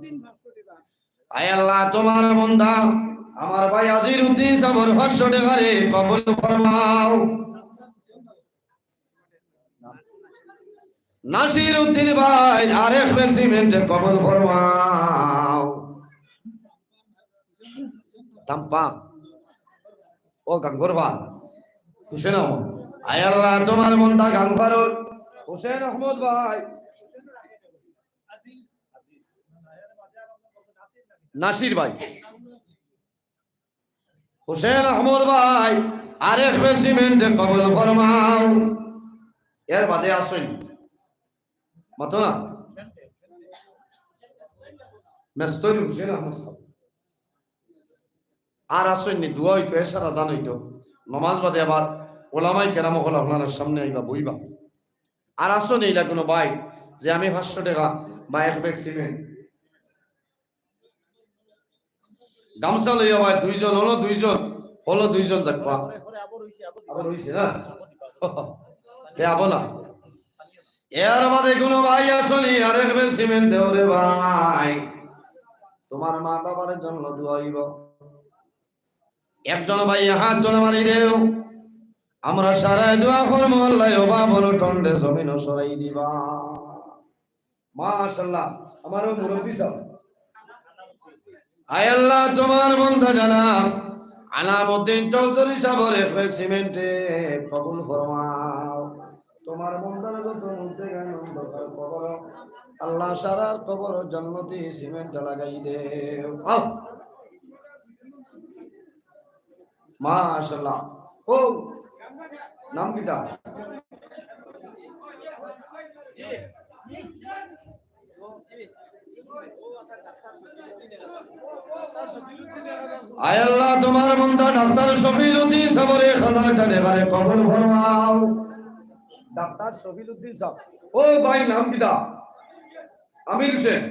আয় আল্লাহ, তোমার বন্দা আমার ভাই আজির উদ্দিন সাবর পাঁচশো টেকারে কবুল ফরমাও। নাসির উদ্দিন ভাই আর এক ব্যাগ সিমেন্ট কবুল ফরমাও। তাম্পা। ও গাঙ্গর ভাই। হুসেন আহমদ। আয় আল্লাহ, তোমার বন্দা গাঙ্গফারর হুসেন আহমদ ভাই। নাসির ভাই, হুসেন আহমদ ভাই, আর এক ব্যাগ সিমেন্ট কবুল ফরমাও। এর বাদে আছইন নি? মাতো না। মেস্তরি হুসেন আহমদ সাব। আর আছইন নি? দোয়া অইতো, এশার আজান অইতো। নমাজ বাদে আবার ওলামায়ে কেরাম অকল আপনারার সামনে আইবা, বইবা। আর আছইন নি ইলা কুনু ভাই যে আমি পাঁচশো টেকা বা এক ব্যাগ সিমেন্ট? গামছা লইয়া ভাই দুইজন, হলো দুইজন, হলো দুইজন, যাক বা। আবার অইছে না? তে আবো না। এর বাদে কুনু ভাই আছইন নি, আর এক ব্যাগ সিমেন্ট দেও রে ভাই। তোমার মা বাবার জন্য দোয়া অইবো। একজন ভাই হাত তুলে মারি দেও। আমরা সারায় দোয়া করমু, আল্লাহ অভাব অনটনরে জমিনো সরাই দিবা। মাশাআল্লাহ, আমার ও মুরব্বি সাব। আয় আল্লাহ, তোমার বন্দা জনাব আলামউদ্দিন চৌধুরী সাবর এক ব্যাগ সিমেন্টে কবুল ফরমাও। তোমার বন্দার যত মুর্দেগান অন্ধকার কবর, আল্লাহ সারার কবর জন্নতি সিমেন্ট লাগাই দেও। আও। মাশাআল্লাহ। ও, নাম কিতা? আয় আল্লাহ, তোমার বন্দা ডাক্তার শফিউদ্দিন সাবর এক হাজার টেকারে কবুল ফরমাও। ডাক্তার শফিউদ্দিন সাব। ও ভাই, নাম কিতা? আমির হোসেন,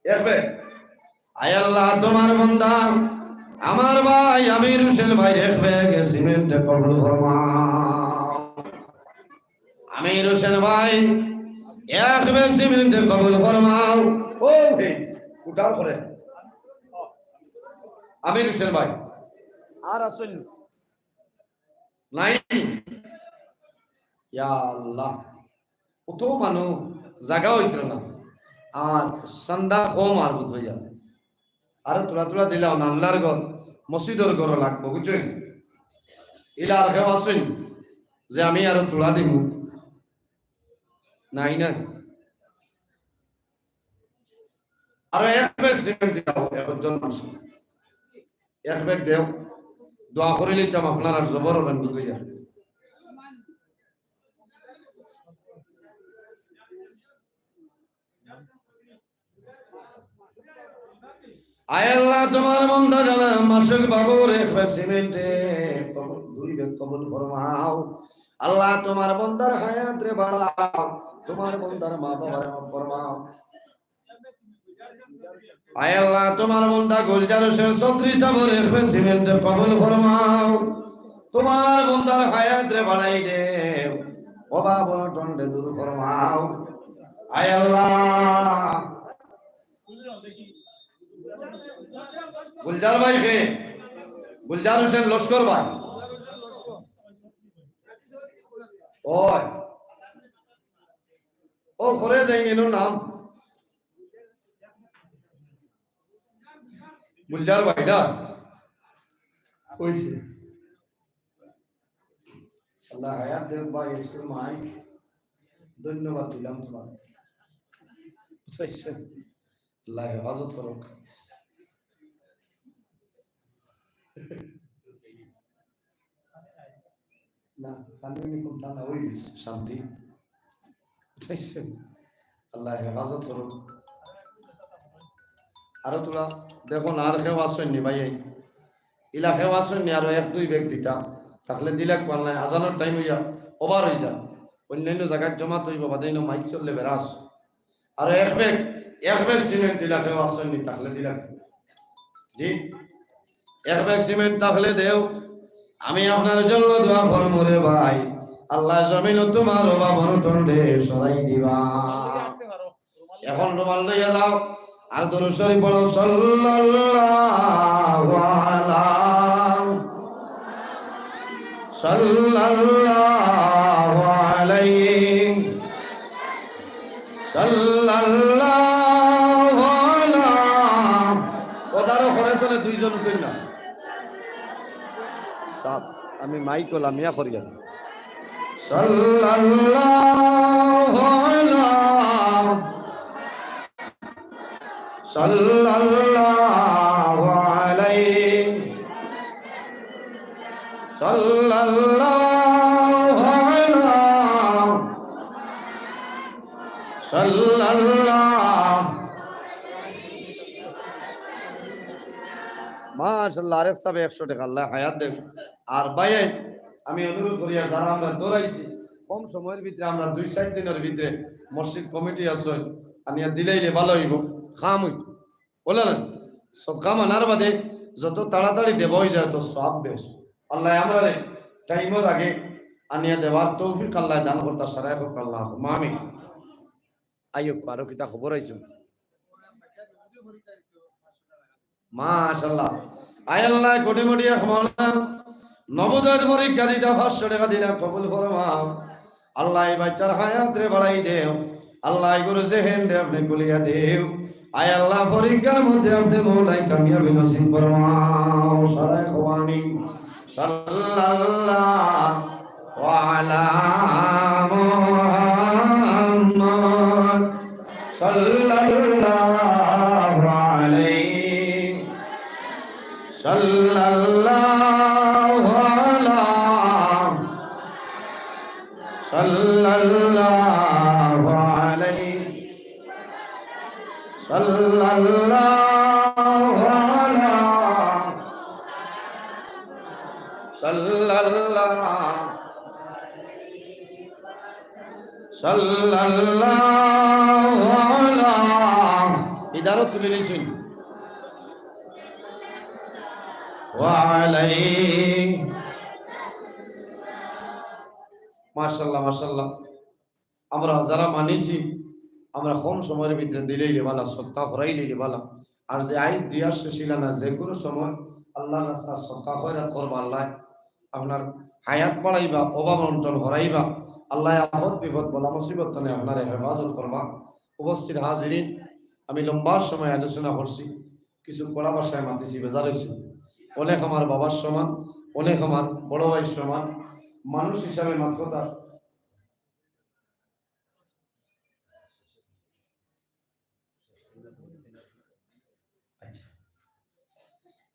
এক ব্যাগ। আয় আল্লাহ, তোমার বন্দা, আমার ভাই আমির হোসেন ভাই, এক ব্যাগ সিমেন্ট কবুল ফরমাও। আমির হোসেন ভাই, এক ব্যাগ সিমেন্ট কবুল ফরমাও। ও হে, উঠার করে। আমির হোসেন ভাই, আর আছইন নাই? ইয়া আল্লাহ, অত মানুষ, জাগা অইতরা না, আর চান্দা কম আর বুঝ অইয়া। আরো থুড়া থুড়া দিলাম, আল্লাহর ঘর, মসজিদর ঘর লাগবো, বুঝছইন? ইলা আর কেউ আছইন যে আমি আরো থুড়া দিমু? নাই, নাই। আরো এক ব্যাগ সিমেন্ট দিলাম, একজন মানুষ। এক ব্যাগ দেও, দোয়া করি লইতাম আপনার আর জবর অইবেন বুঝ অইয়া। আয় আল্লাহ, তোমার বন্দা জানা মাসুক বাবুর এক ব্যাগ সিমেন্টে দুই ব্যাগ কবুল ফরমাও। আল্লাহ, তোমার বন্দার হায়াত রে বাড়াও, তোমার বন্দার মা বাবার মাফ ফরমাও। আয় আল্লাহ, তোমার বন্দা গুলজার হোসেন চৌধুরী সাহেবের এক ব্যাগ সিমেন্ট কবুল ফরমাও। তোমার বন্দার হায়াত রে বাড়াই দেও, অভাব অনটন রে দূর ফরমাও। আয় আল্লাহ, গুলজার ভাই কে? গুলজার হোসেন লস্কর ভাই। ওই, ও ঘরে যাইন, এনর নাম গুলজার ভাই না? ওই যে। আল্লাহ হায়াত দেখ ভাই, স্কুল মাই। ধন্যবাদ দিলাম তোমার। বুঝাইছেন? আল্লাহ হেফাজত করুক। না, কান্দুনি কোন ঠান্ডা হয়ে গেছে, শান্তি। বুঝাইছেন? আল্লাহ হেফাজত করুক। আরো থুড়া দেখো না, আর কেউ আছইন নি ভাই? ইলা কেউ আছইন নি? আরো এক দুই ব্যাগ দিতা, তাহলে দিলাক পারলাই। আজানর টাইম অইয়া ওভার অই যার, অন্যান্য জাগাত জমাত অইবো, বাদে ইনো মাইক চললে বেড়াস। আরো এক ব্যাগ, এক ব্যাগ সিমেন্ট দিলা কেউ আছইন নি? তাহলে দিলাক। জি, এক ব্যাগ সিমেন্ট তাহলে দেও। আমি আপনার জন্য দোয়া করমু রে ভাই, আল্লাহ জমিনো তোমার অভাব অনটন রে সরাই দিবা। এখন রুমাল লইয়া যাও, আর দুরূদ শরীফ পড়ো, সাল্লাল্লাহু আলা, সাল্লাল্লাহু আলাইহি, সাল্লাল্লাহু আলা। ওদারও করে তোলে দুইজন উঠেন না। সাব, আমি মাইক লামিয়া করিয়া। সাল্লাল্লাহু আলা, সাল্লাল্লাহু আলাইহি, সাল্লাল্লাহু আলা, সাল্লাল্লাহু। মাশাআল্লাহ, আরেক সাবে একশো টেকা, আল্লাহ হায়াত দেখ। আর ভাই, আমি অনুরোধ করি, আর যারা আমরা দৌড়াইছি, কম সময়ের ভিতরে আমরা দুই চাইর দিনর ভিতরে মসজিদ কমিটি আছে, আনিয়া দিলাইলে ভালা অইবো, কাম অইতো। বুঝলা না? সদকা মানার বাদে যত তাড়াতাড়ি দেওয়া অই যায়, তত সওয়াব বেশ। আল্লাহ আমরারে টাইমর আগে আনিয়া দেওয়ার তৌফিক আল্লাহ দান করতা, সারাই হোক আল্লাহ, আমিন। আইও, আরো কিতা খবর আইছে? মাশাআল্লাহ। আয় আল্লাহ, কোটি কোটি এক মৌলা, নবোদয় পরীক্ষা দিতা পাঁচশো টেকা দিলা, কবুল ফরমাও। আল্লাহ, এই বাচ্চার হায়াত রে বাড়াই দেও। আল্লাহ, এই গুরু জেহেন রে আপনি খুলিয়া দেও। আয় আল্লাহ, পরীক্ষার মধ্যে আপনি মৌলাই কামিয়াবি নসিব ফরমাও। সারাই কও আমিন। সাল্লাল্লাহু আলা মুহাম্মদ। সাল্লাল্লাহু আলাইহি। সাল্লাল্লাহু আলা। সাল্লাল্লাহু আলাইহি। সাল্লাল্লাহু আলা। সাল্লাল্লাহু। সাল্লাল্লাহু দিদারও তুলি নিছইন। ওয়া আলাইহি। মাশাআল্লাহ, মাশাআল্লাহ। আমরা যারা মানিছি, আমরা কম সময়র ভিতরে দিলেই বালা, সদকা করাইলেই বালা। আর যে আইজ দিয়ার শেষ অইলা না, যে কোনো সময় আল্লাহর রাস্তায় সদকা খয়রাত করবা, আল্লাহ আপনার হায়াত বাড়াইবা, অভাব অনটন হরাইবা, আল্লাহ আপদ বিপদ বালা মুসিবত তনে আপনারে হেফাজত করবা। উপস্থিত হাজিরিন, আমি লম্বা সময় আলোচনা করছি, কিছু কড়া ভাষায় মাতিছি, বেজার অইছি। অনেক আমার বাবার সমান, অনেক আমার বড় ভাইর সমান, মানুষ হিসাবে মাত কথা।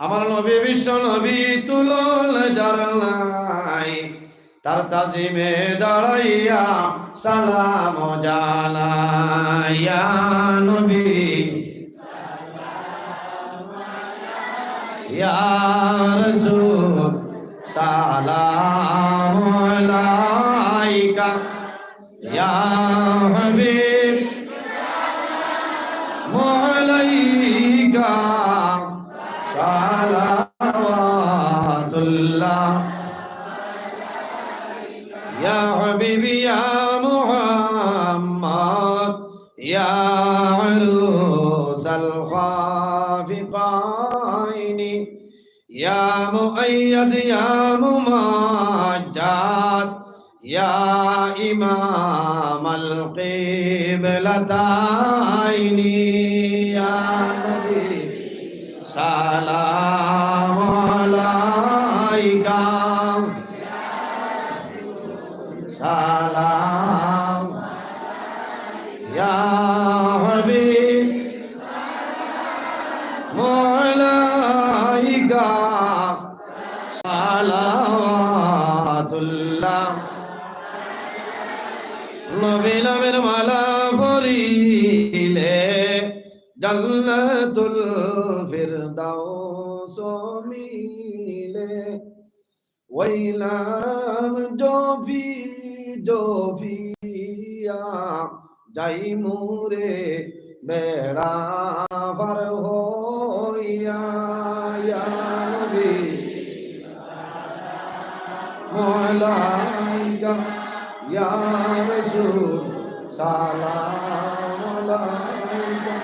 আমার নবী বিশ্ব নবী তুলল যার নাই, তার তাজিমে দাঁড়াইয়া সালাম জানাই। ইয়া নবী, ইয়া রাসূল, সালাম আলাইকা। ইয়া হাবিব, সালাম আলাইকা, সালাওয়াতুল্লাহ। ইয়া হাবিব, ইয়া মুহাম্মদ, ইয়া আরুসাল খাফিকাইনি। يا مؤيد يا ممجد يا إمام القبلتين يا نبي سلام عليك سلام يا حبيب عليك صلوات الله নবী নামের মালা পরিলে জান্নাতুল ফিরদাউস মিলে। ওই নাম জপি জপিয়া যাইমুরে বেড়া পার হইয়া। ইয়া নবী সালাম আলাইকা, ইয়া রাসূল সালাম আলাইকা।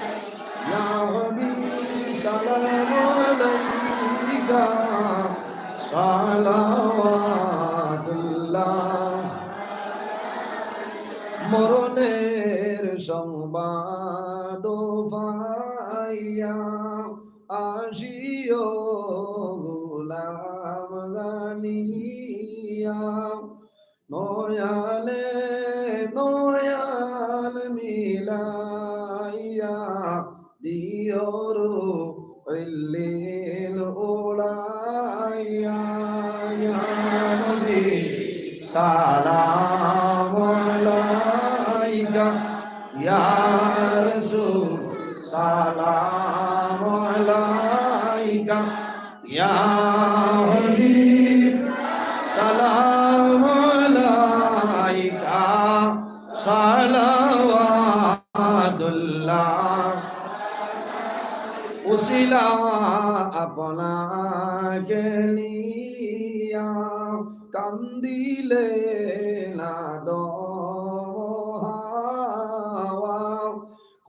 ইয়া হাবিব সালাম আলাইকা, সালাওয়াতুল্লাহ। মরণের সংবাদ পাইয়া আসিও গোলাম জানিয়া নয়নে নয়ন মিলাইয়া দিও রুহ ইল্লিন উড়াইয়া। ইয়া নবী সালাম আলাইকা, ইয়া রাসূল সালাম আলাইকা। ইয়া হাবিব সালাম আলাইকা সালাওয়াতুল্লাহ। উসিলা আপনাকে নিয়া কান্দিলে না দম হাওয়া।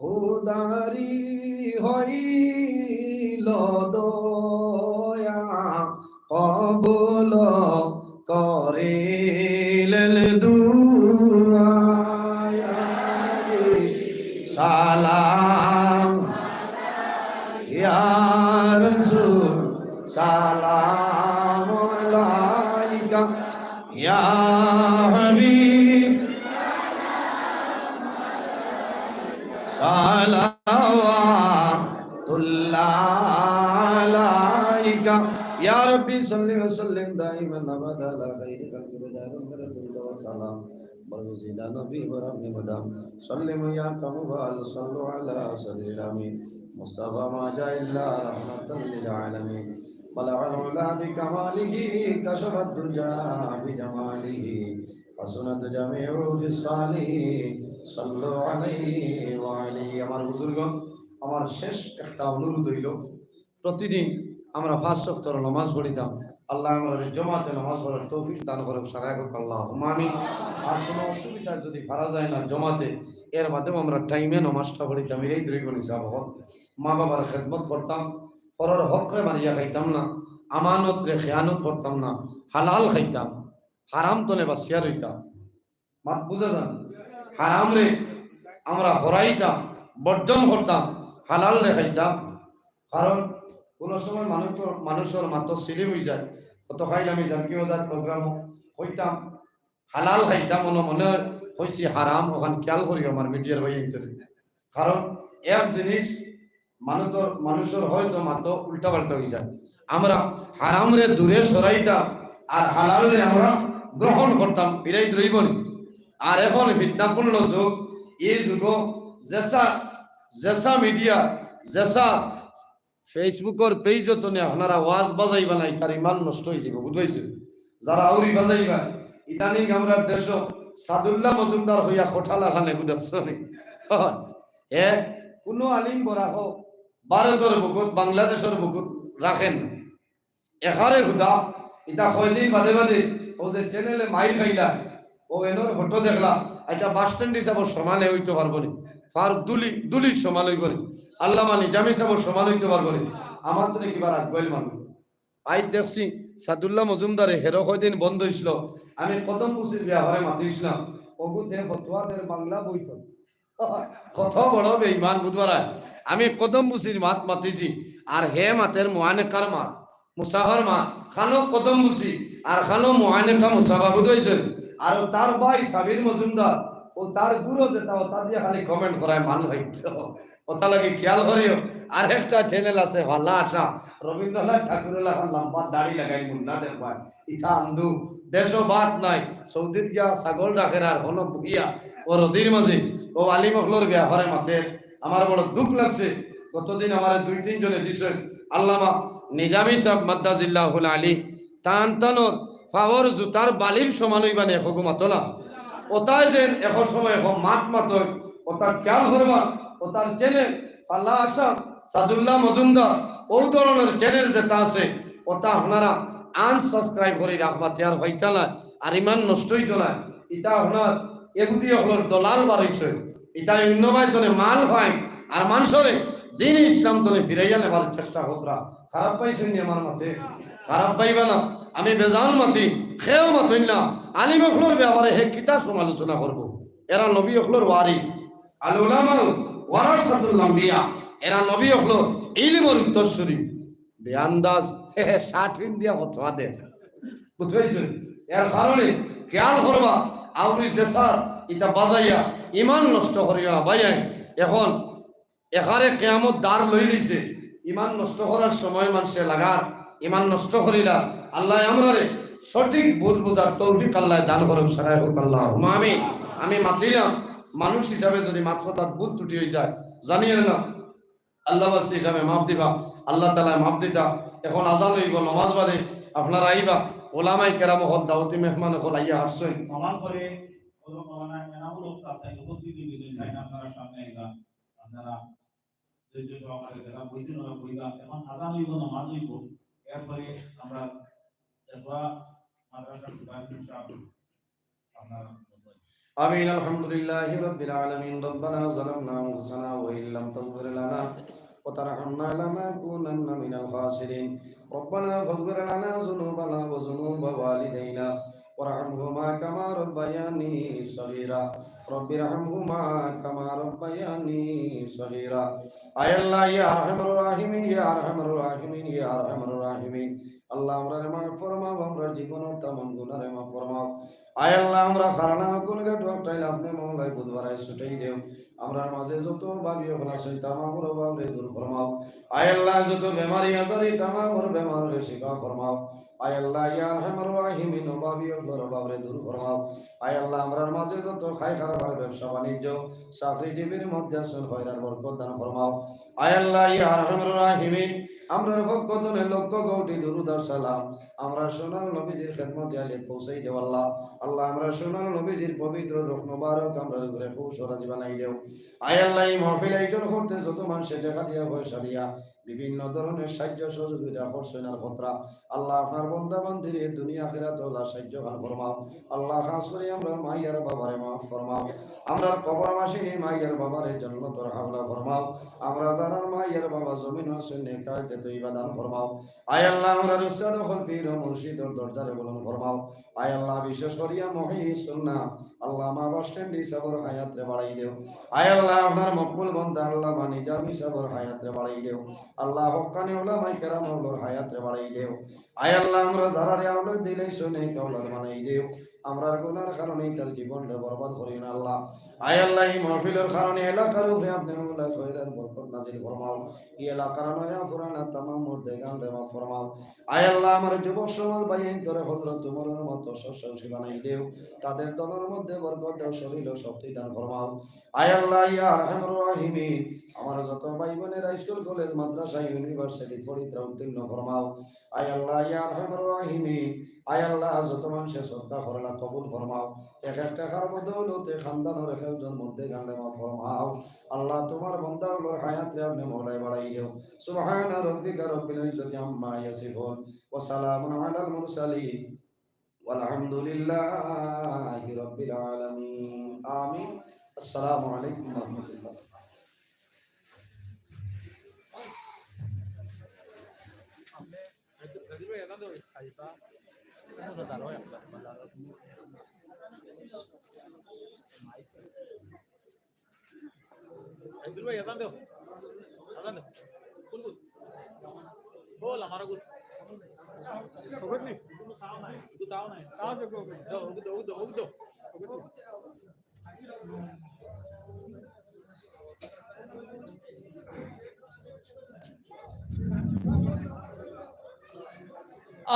খুদারি হইল দয়া কবুল করিলেন দুয়া। সালাম ইয়া রাসূল সালাম আলাইকা ইয়া হাবিব সালাওয়াতুল্লাহ আলাইকা। ইয়া রাব্বি সাল্লি ওয়া সাল্লিম দাইমান আবাদা আলা খাইরি খালকি বাজার সালাম। برز إلى نبي ورب مدام. سلم يا قوم بل صلوا على سر الأمين. مصطفى ما جاء إلا رحمة للعالمين. بلغ العلا بكماله، كشف الدجى بجماله، حسنت جميع خصاله. صلوا عليه وعليه. আমার বুজুর্গ, আমার শেষ একটা অনুরোধ অইলো, প্রতিদিন আমরা পাঁচ ওয়াক্তর নামাজ পড়িতাম। আল্লায় আমরারে জমাতে নামাজ পড়ার তৌফিক দান করউক, সারাই করউক আল্লাহুম্মা আমিন। আর কোনো অসুবিধা যদি পারা যায় না জমাতে, এর বাদেও আমরা টাইমে নামাজটা পড়িতাম, এরাই দুই গুণ হিসাব হোক। মা বাবার খেদমত করতাম, পরর হকরে মারিয়া খাইতাম না, আমানতরে খেয়ানত করতাম না, হালাল খাইতাম, হারাম তনে বাঁচিয়া রইতাম। মাত বুঝা যার? হারামরে আমরা হরাইতাম, বর্জন করতাম, হালালরে খাইতাম। কারণ কোনো সময় মানুষ, মানুষর মাতো সিলিপ অইযায়। গতকাইল আমি জানকি বাজার প্রোগ্রামো কইতাম, হালাল খাইতাম, মনো মনো কইছি হারাম, অখান খেয়াল করিও আমার মিডিয়ার ভাইয়াইন্তরে। কারণ এক জিনিস, মানুষর, মানুষর হয়তো মাতো উল্টা পাল্টা অইযায়। আমরা হারামরে দূরে সরাইতাম আর হালালরে আমরা গ্রহণ করতাম, বিরাইত রইবো নি। আর এখন ফিতনাপূর্ণ যুগ, এই যুগো যেসা, যেসা মিডিয়া, যেসা Facebook-র পেজ তনে আপনারা ওয়াজ বাজাইবা না, ইতার ইমান নষ্ট অইযিবো, বুঝবাইছো? যারা আউরি বাজাইবা, ইদানিং আমরার দেশো সাদুল্লাহ মজুমদার অইয়া খোটা লাখান এগু দেখছো নি? এ, কোনো আলিম বরাহ ভারতর বুকুত, বাংলাদেশর বুকুত রাখেন না। এখারে হুদা, ইতা কয়দিন বাদে বাদে অউ যে চ্যানেলে মাইর খাইলা, অউ এনর ফটো দেখলা, আচ্ছা, বাস স্ট্যান্ড হিসাবর সমানে অইতো পারবো নি, ফারুক দুলি, দুলির সমান অইবো নি, আল্লামা নিজামী হিসাবর সমান অইতো পারবো নি, আমার তো নাকি বার আগুয়াইল মানুষ। আইজ দেখছি সাদুল্লাহ মজুমদারে হেরো কয়দিন বন্ধ অইছিল, আমি কদম বুসির বিয়া ঘরে মাতিছিলাম, অগুতে ফতুয়া দের বাংলা বইতো। কত বড় বেঈমান বুধবারায়। আমি কদম বুসির মাত মাতিছি, আর হে মাতের মুআনেকার মাত, মুসাফার মাত, খানো কদম বুসি, আর খানো মুআনেকা মুসাফা বুঝাইছেন। আর তার ভাই সাবির মজুমদার, অউ তার গুরু যেটা, অটা দিয়া খালি কমেন্ট করায় মান হইতো। অটা লাগি খেয়াল করিও। আর একটা চ্যানেল আছে, ভালা আশা, রবীন্দ্রনাথ ঠাকুরর লাখান লম্বা দাড়ি লাগাই মুন্না দেখবায়। ইতা আন্দু, দেশো ভাত নাই, সৌদিত গিয়া ছাগল রাখের আর হনো বইয়া অউ রদির মাঝে অউ আলিম অকলর ব্যাপারে মাতের। আমার বড় দুখ লাগছে, গতদিন আমারে দুই তিন জনে দিছে, আল্লামা নিজামী সাহেব মাদ্দাজিল্লাহুল আলী, তান তানর পাওর জুতার বালির সমান অইবা নে, এখগু মাতলা। অতায় যেন এখ সময় এখ মাত মাতইন, অতা খেয়াল করবা, অতার চ্যানেল, ভালা আশা, সাদুল্লাহ মজুমদার, অউ ধরনর চ্যানেল যেটা আছে, অটা আপনারা আনসাবস্ক্রাইব করি রাখবা, তে আর হইতা নায়, আর ইমান নষ্ট অইতো নায়। ইতা আপনার এহুদি অকলর দলাল বার অইছে, ইতা অন্য বায় তনে মাল পায়, আর মানষরে দিন ইসলাম তনে ফিরাইয়া নেবার চেষ্টা কররা। খারাপ পাইছইন নি আমার মাতে? খারাপ পাইবা না, আমি বেজান মাতি, কেউ মাতইন না। আলিম অকলর ব্যাপারে হে কিতা সমালোচনা করবো? এরা নবী অকলর ওয়ারিস, আল উলামা ওয়ারাসাতুল আম্বিয়া, এরা নবী অকলর ইলমর উত্তরসূরি। বেআন্দাজ, হে হে, শার্ট পিন্দিয়া ফতোয়া দের। বুঝতে পারছেন? এর কারণে খেয়াল করবা, আউরি যে স্যার, ইটা বাজাইয়া ইমান নষ্ট করিও না, ভাইয়াইন। এখন এখানে কিয়ামত দাঁড় লই লইছে, ইমান নষ্ট করার সময় মানষে লাগার, ইমান নষ্ট করিলা। আল্লায় আমরারে সঠিক বুঝ বুঝার তৌফিক আল্লায় দান করুক, সারাই করুক আল্লাহুম্মা আমিন। আমি মাতিলাম, মানুষ হিসাবে যদি মাত কথাত ভুল ত্রুটি অইযায়, জানিয়ে না, আল্লাহ বাস্তি হিসাবে মাফ দিবা, আল্লাহ তাআলায় মাফ দিতা। এখন আজান অইবো, নমাজ বাদে আপনারা আইবা, ওলামায়ে কেরাম অকল, দাওয়াতি মেহমান অকল আইয়া হারছইন। নমাজ পড়ে হযরত মাওলানা এনামুল হক সাহেব তাই উপস্থিত অইছইন, তাই আপনারা সামনে আইবা। আপনারা ধৈর্য সহকারে যারা বইতে নয় বইবা, এখন আজান অইবো, নমাজ অইবো, এরপরে আমরা দেখবা মাদ্রাসার সুপারিশ সাহেব আপনারা। آمين. الحمد لله رب العالمين. ربنا ظلمنا أنفسنا وإن لم تغفر لنا وترحمنا لنكونن من الخاسرين. ربنا فاغفر لنا ذنوبنا وذنوب والدينا وارحمهما كما ربياني صغيرا. رب ارحمهما كما ربياني صغيرا. আয় আল্লাহ, ইয়া আরহামার রাহিমিন, ইয়া আরহামার রাহিমিন, ইয়া আরহামার রাহিমিন। আল্লাহ, আমরারে মাফ ফরমাও, আমরার জীবনর তামাম গুনারে মাফ ফরমাও। আয় আল্লাহ, আমরা খারানা গুনাগার অকটাইলে আপনে মওলায় বুধবারায় ছুটাই দেও। আমরার মাঝে যত অভাবী অকল আছইন, তামামর অভাবরে দূর ফরমাও। আয় আল্লাহ, যত বেমারি আজারি, তামামর বেমাররে শিফা ফরমাও। আয় আল্লাহ, ইয়া আরহামার রাহিমিন, অভাবী অকলর অভাবরে দূর ফরমাও। আয় আল্লাহ, আমরার মাঝে যত খাই কারবার, ব্যবসা বাণিজ্য, চাকরিজীবীর মধ্যে আছইন, খয়রার বরকত দান ফরমাও। আয় আল্লাহ, ইয়া আরহামার রাহিমিন, আমরার পক্ষ তনে লক্ষ কোটি দুরুদ আর সালাম আমরার সোনার নবীজির খেদমতে আলিত পৌঁছাই দেও আল্লাহ। আল্লাহ, আমরার সোনার নবীজির পবিত্র রূহ মোবারক আমরার উপরে খুশ ও রাজি বানাই দেও। আয় আল্লাহ, এই মাহফিল আয়োজন করতে যত মানষে টেকা দিয়া, পয়সা দিয়া, বিভিন্ন ধরনের সাহায্য সহযোগিতা করছইন আর কররা, আল্লাহ, আপনার বন্দা বান্দিরে দুনিয়া আখিরাত ওলা সাহায্য খান ফরমাও। আল্লাহ, খাস করি আমরার মাই আর বাবারে মাফ ফরমাও। আমরার কবরবাসিনী মাই আর বাবারে জন্নতর হাওলা ফরমাও। আমরা যারার মাই আর বাবা জমিনো আছইন, নেক হায়াতে তৈবা দান ফরমাও। আয় আল্লাহ, আমরার উস্তাদ অকল পীর ও মুর্শিদর দরজারে বুলন্দ ফরমাও। আয় আল্লাহ, বিশেষ করিয়া মহিউস সুন্নাহ আল্লামা বাস স্ট্যান্ড সাবর হায়াতরে বাড়াই দেও। আয় আল্লাহ, আপনার মকবুল বন্দা আল্লামা নিজামী সাবর হায়াতরে বাড়াই দেও। আল্লাহ, হক্কানি উলামায়ে কেরাম অকলর হায়াতরে বাড়াই দেও। আয় আল্লাহ, আমরা যারারে আওলাদ দিলাইছো, নেক আওলাদ বানাই দেও। আমরার গুনার কারণে তার জীবনটা বরবাদ করিও না আল্লাহ। আয় আল্লাহ, এই মাহফিলর কারণে এলাকার উপরে আপনে মৌলা খয়রাত বরকত নাজিল ফরমাও। এই এলাকার নয়া পুরানা তামাম মুর্দেগানরে মাফ ফরমাও। আয় আল্লাহ, আমার যুবক সমাজ ভাইয়াইন্তরে হযরত উমরর মতো সাহসী বানাই দেও। তাদের দলর মধ্যে বরকত দেও, শরীল ও শক্তি দান ফরমাও। আয় আল্লাহ, ইয়া আরহামার রাহিমিন, আমার যত ভাই বোনের স্কুল, কলেজ, মাদ্রাসা, ইউনিভার্সিটি পড়িত্রা উত্তীর্ণ ফরমাও। আয় আল্লাহ, ইয়া আরহামার রাহিমিন, আয় আল্লাহ, যত মানষে সদকা করলা কবুল ফরমাও। এক এক টেকার বদৌলতে খানদানর এক একজন মুর্দেগানরে মাফ ফরমাও। আল্লাহ, তোমার বন্দা অকলর হায়াতরে আপনে মৌলায় বাড়াই দেও। সুবহানা রাব্বিকা রাব্বিল ইজ্জতি আম্মা ইয়াসিফুন, ওয়া সালামুন আলাল মুরসালিন, ওয়াল হামদুলিল্লাহি রাব্বিল আলামিন। আমিন। আসসালামু আলাইকুম ওয়া রাহমাতুল্লাহ। আব্দুল ভাই, আজান দেও। আজান দেও। কোন কোন? বল, আমার কোন? কোন তাও নাই। কোন তাও নাই। তাও দেখো। দাও, ওকে দাও, ওকে দাও, ওকে দাও।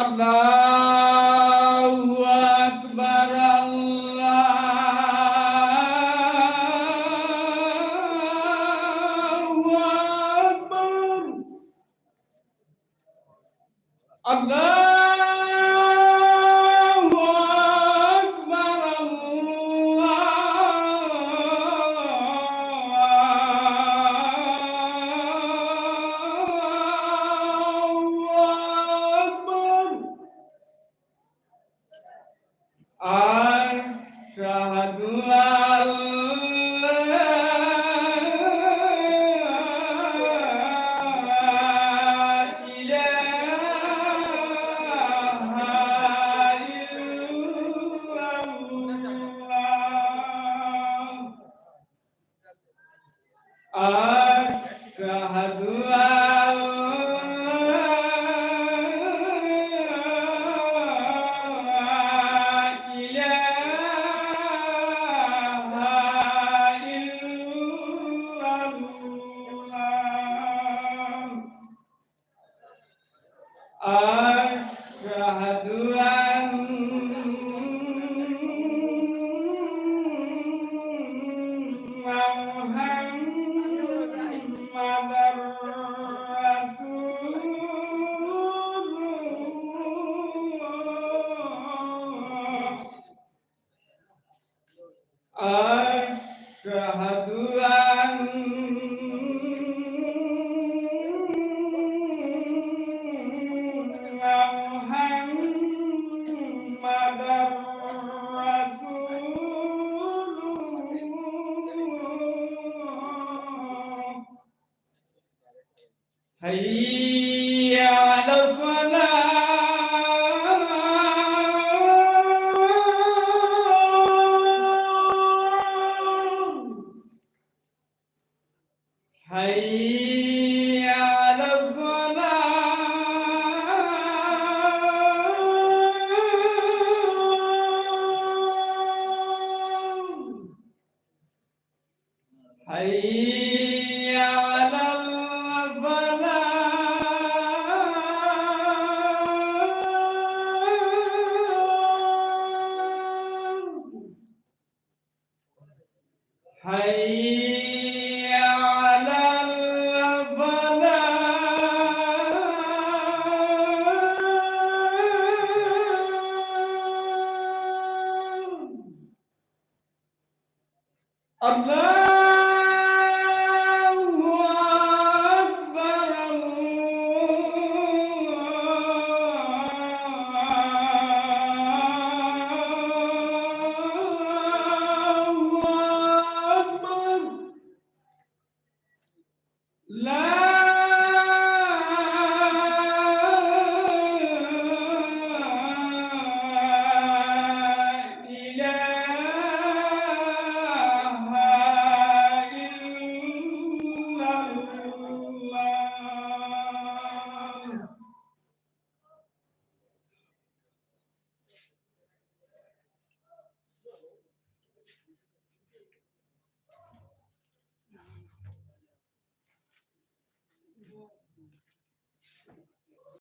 আল্লাহু আকবার, আল্লাহু আকবার। আল্লাহু আকবার, আল্লাহু আকবার। أشهد أن لا إله إلا الله. أشهد أن لا إله إلا الله. أشهد أن محمدا رسول الله. أشهد أن محمدا رسول الله. حي على الصلاة. حي على الصلاة. حي على الفلاح. حي على الفلاح. আল্লাহ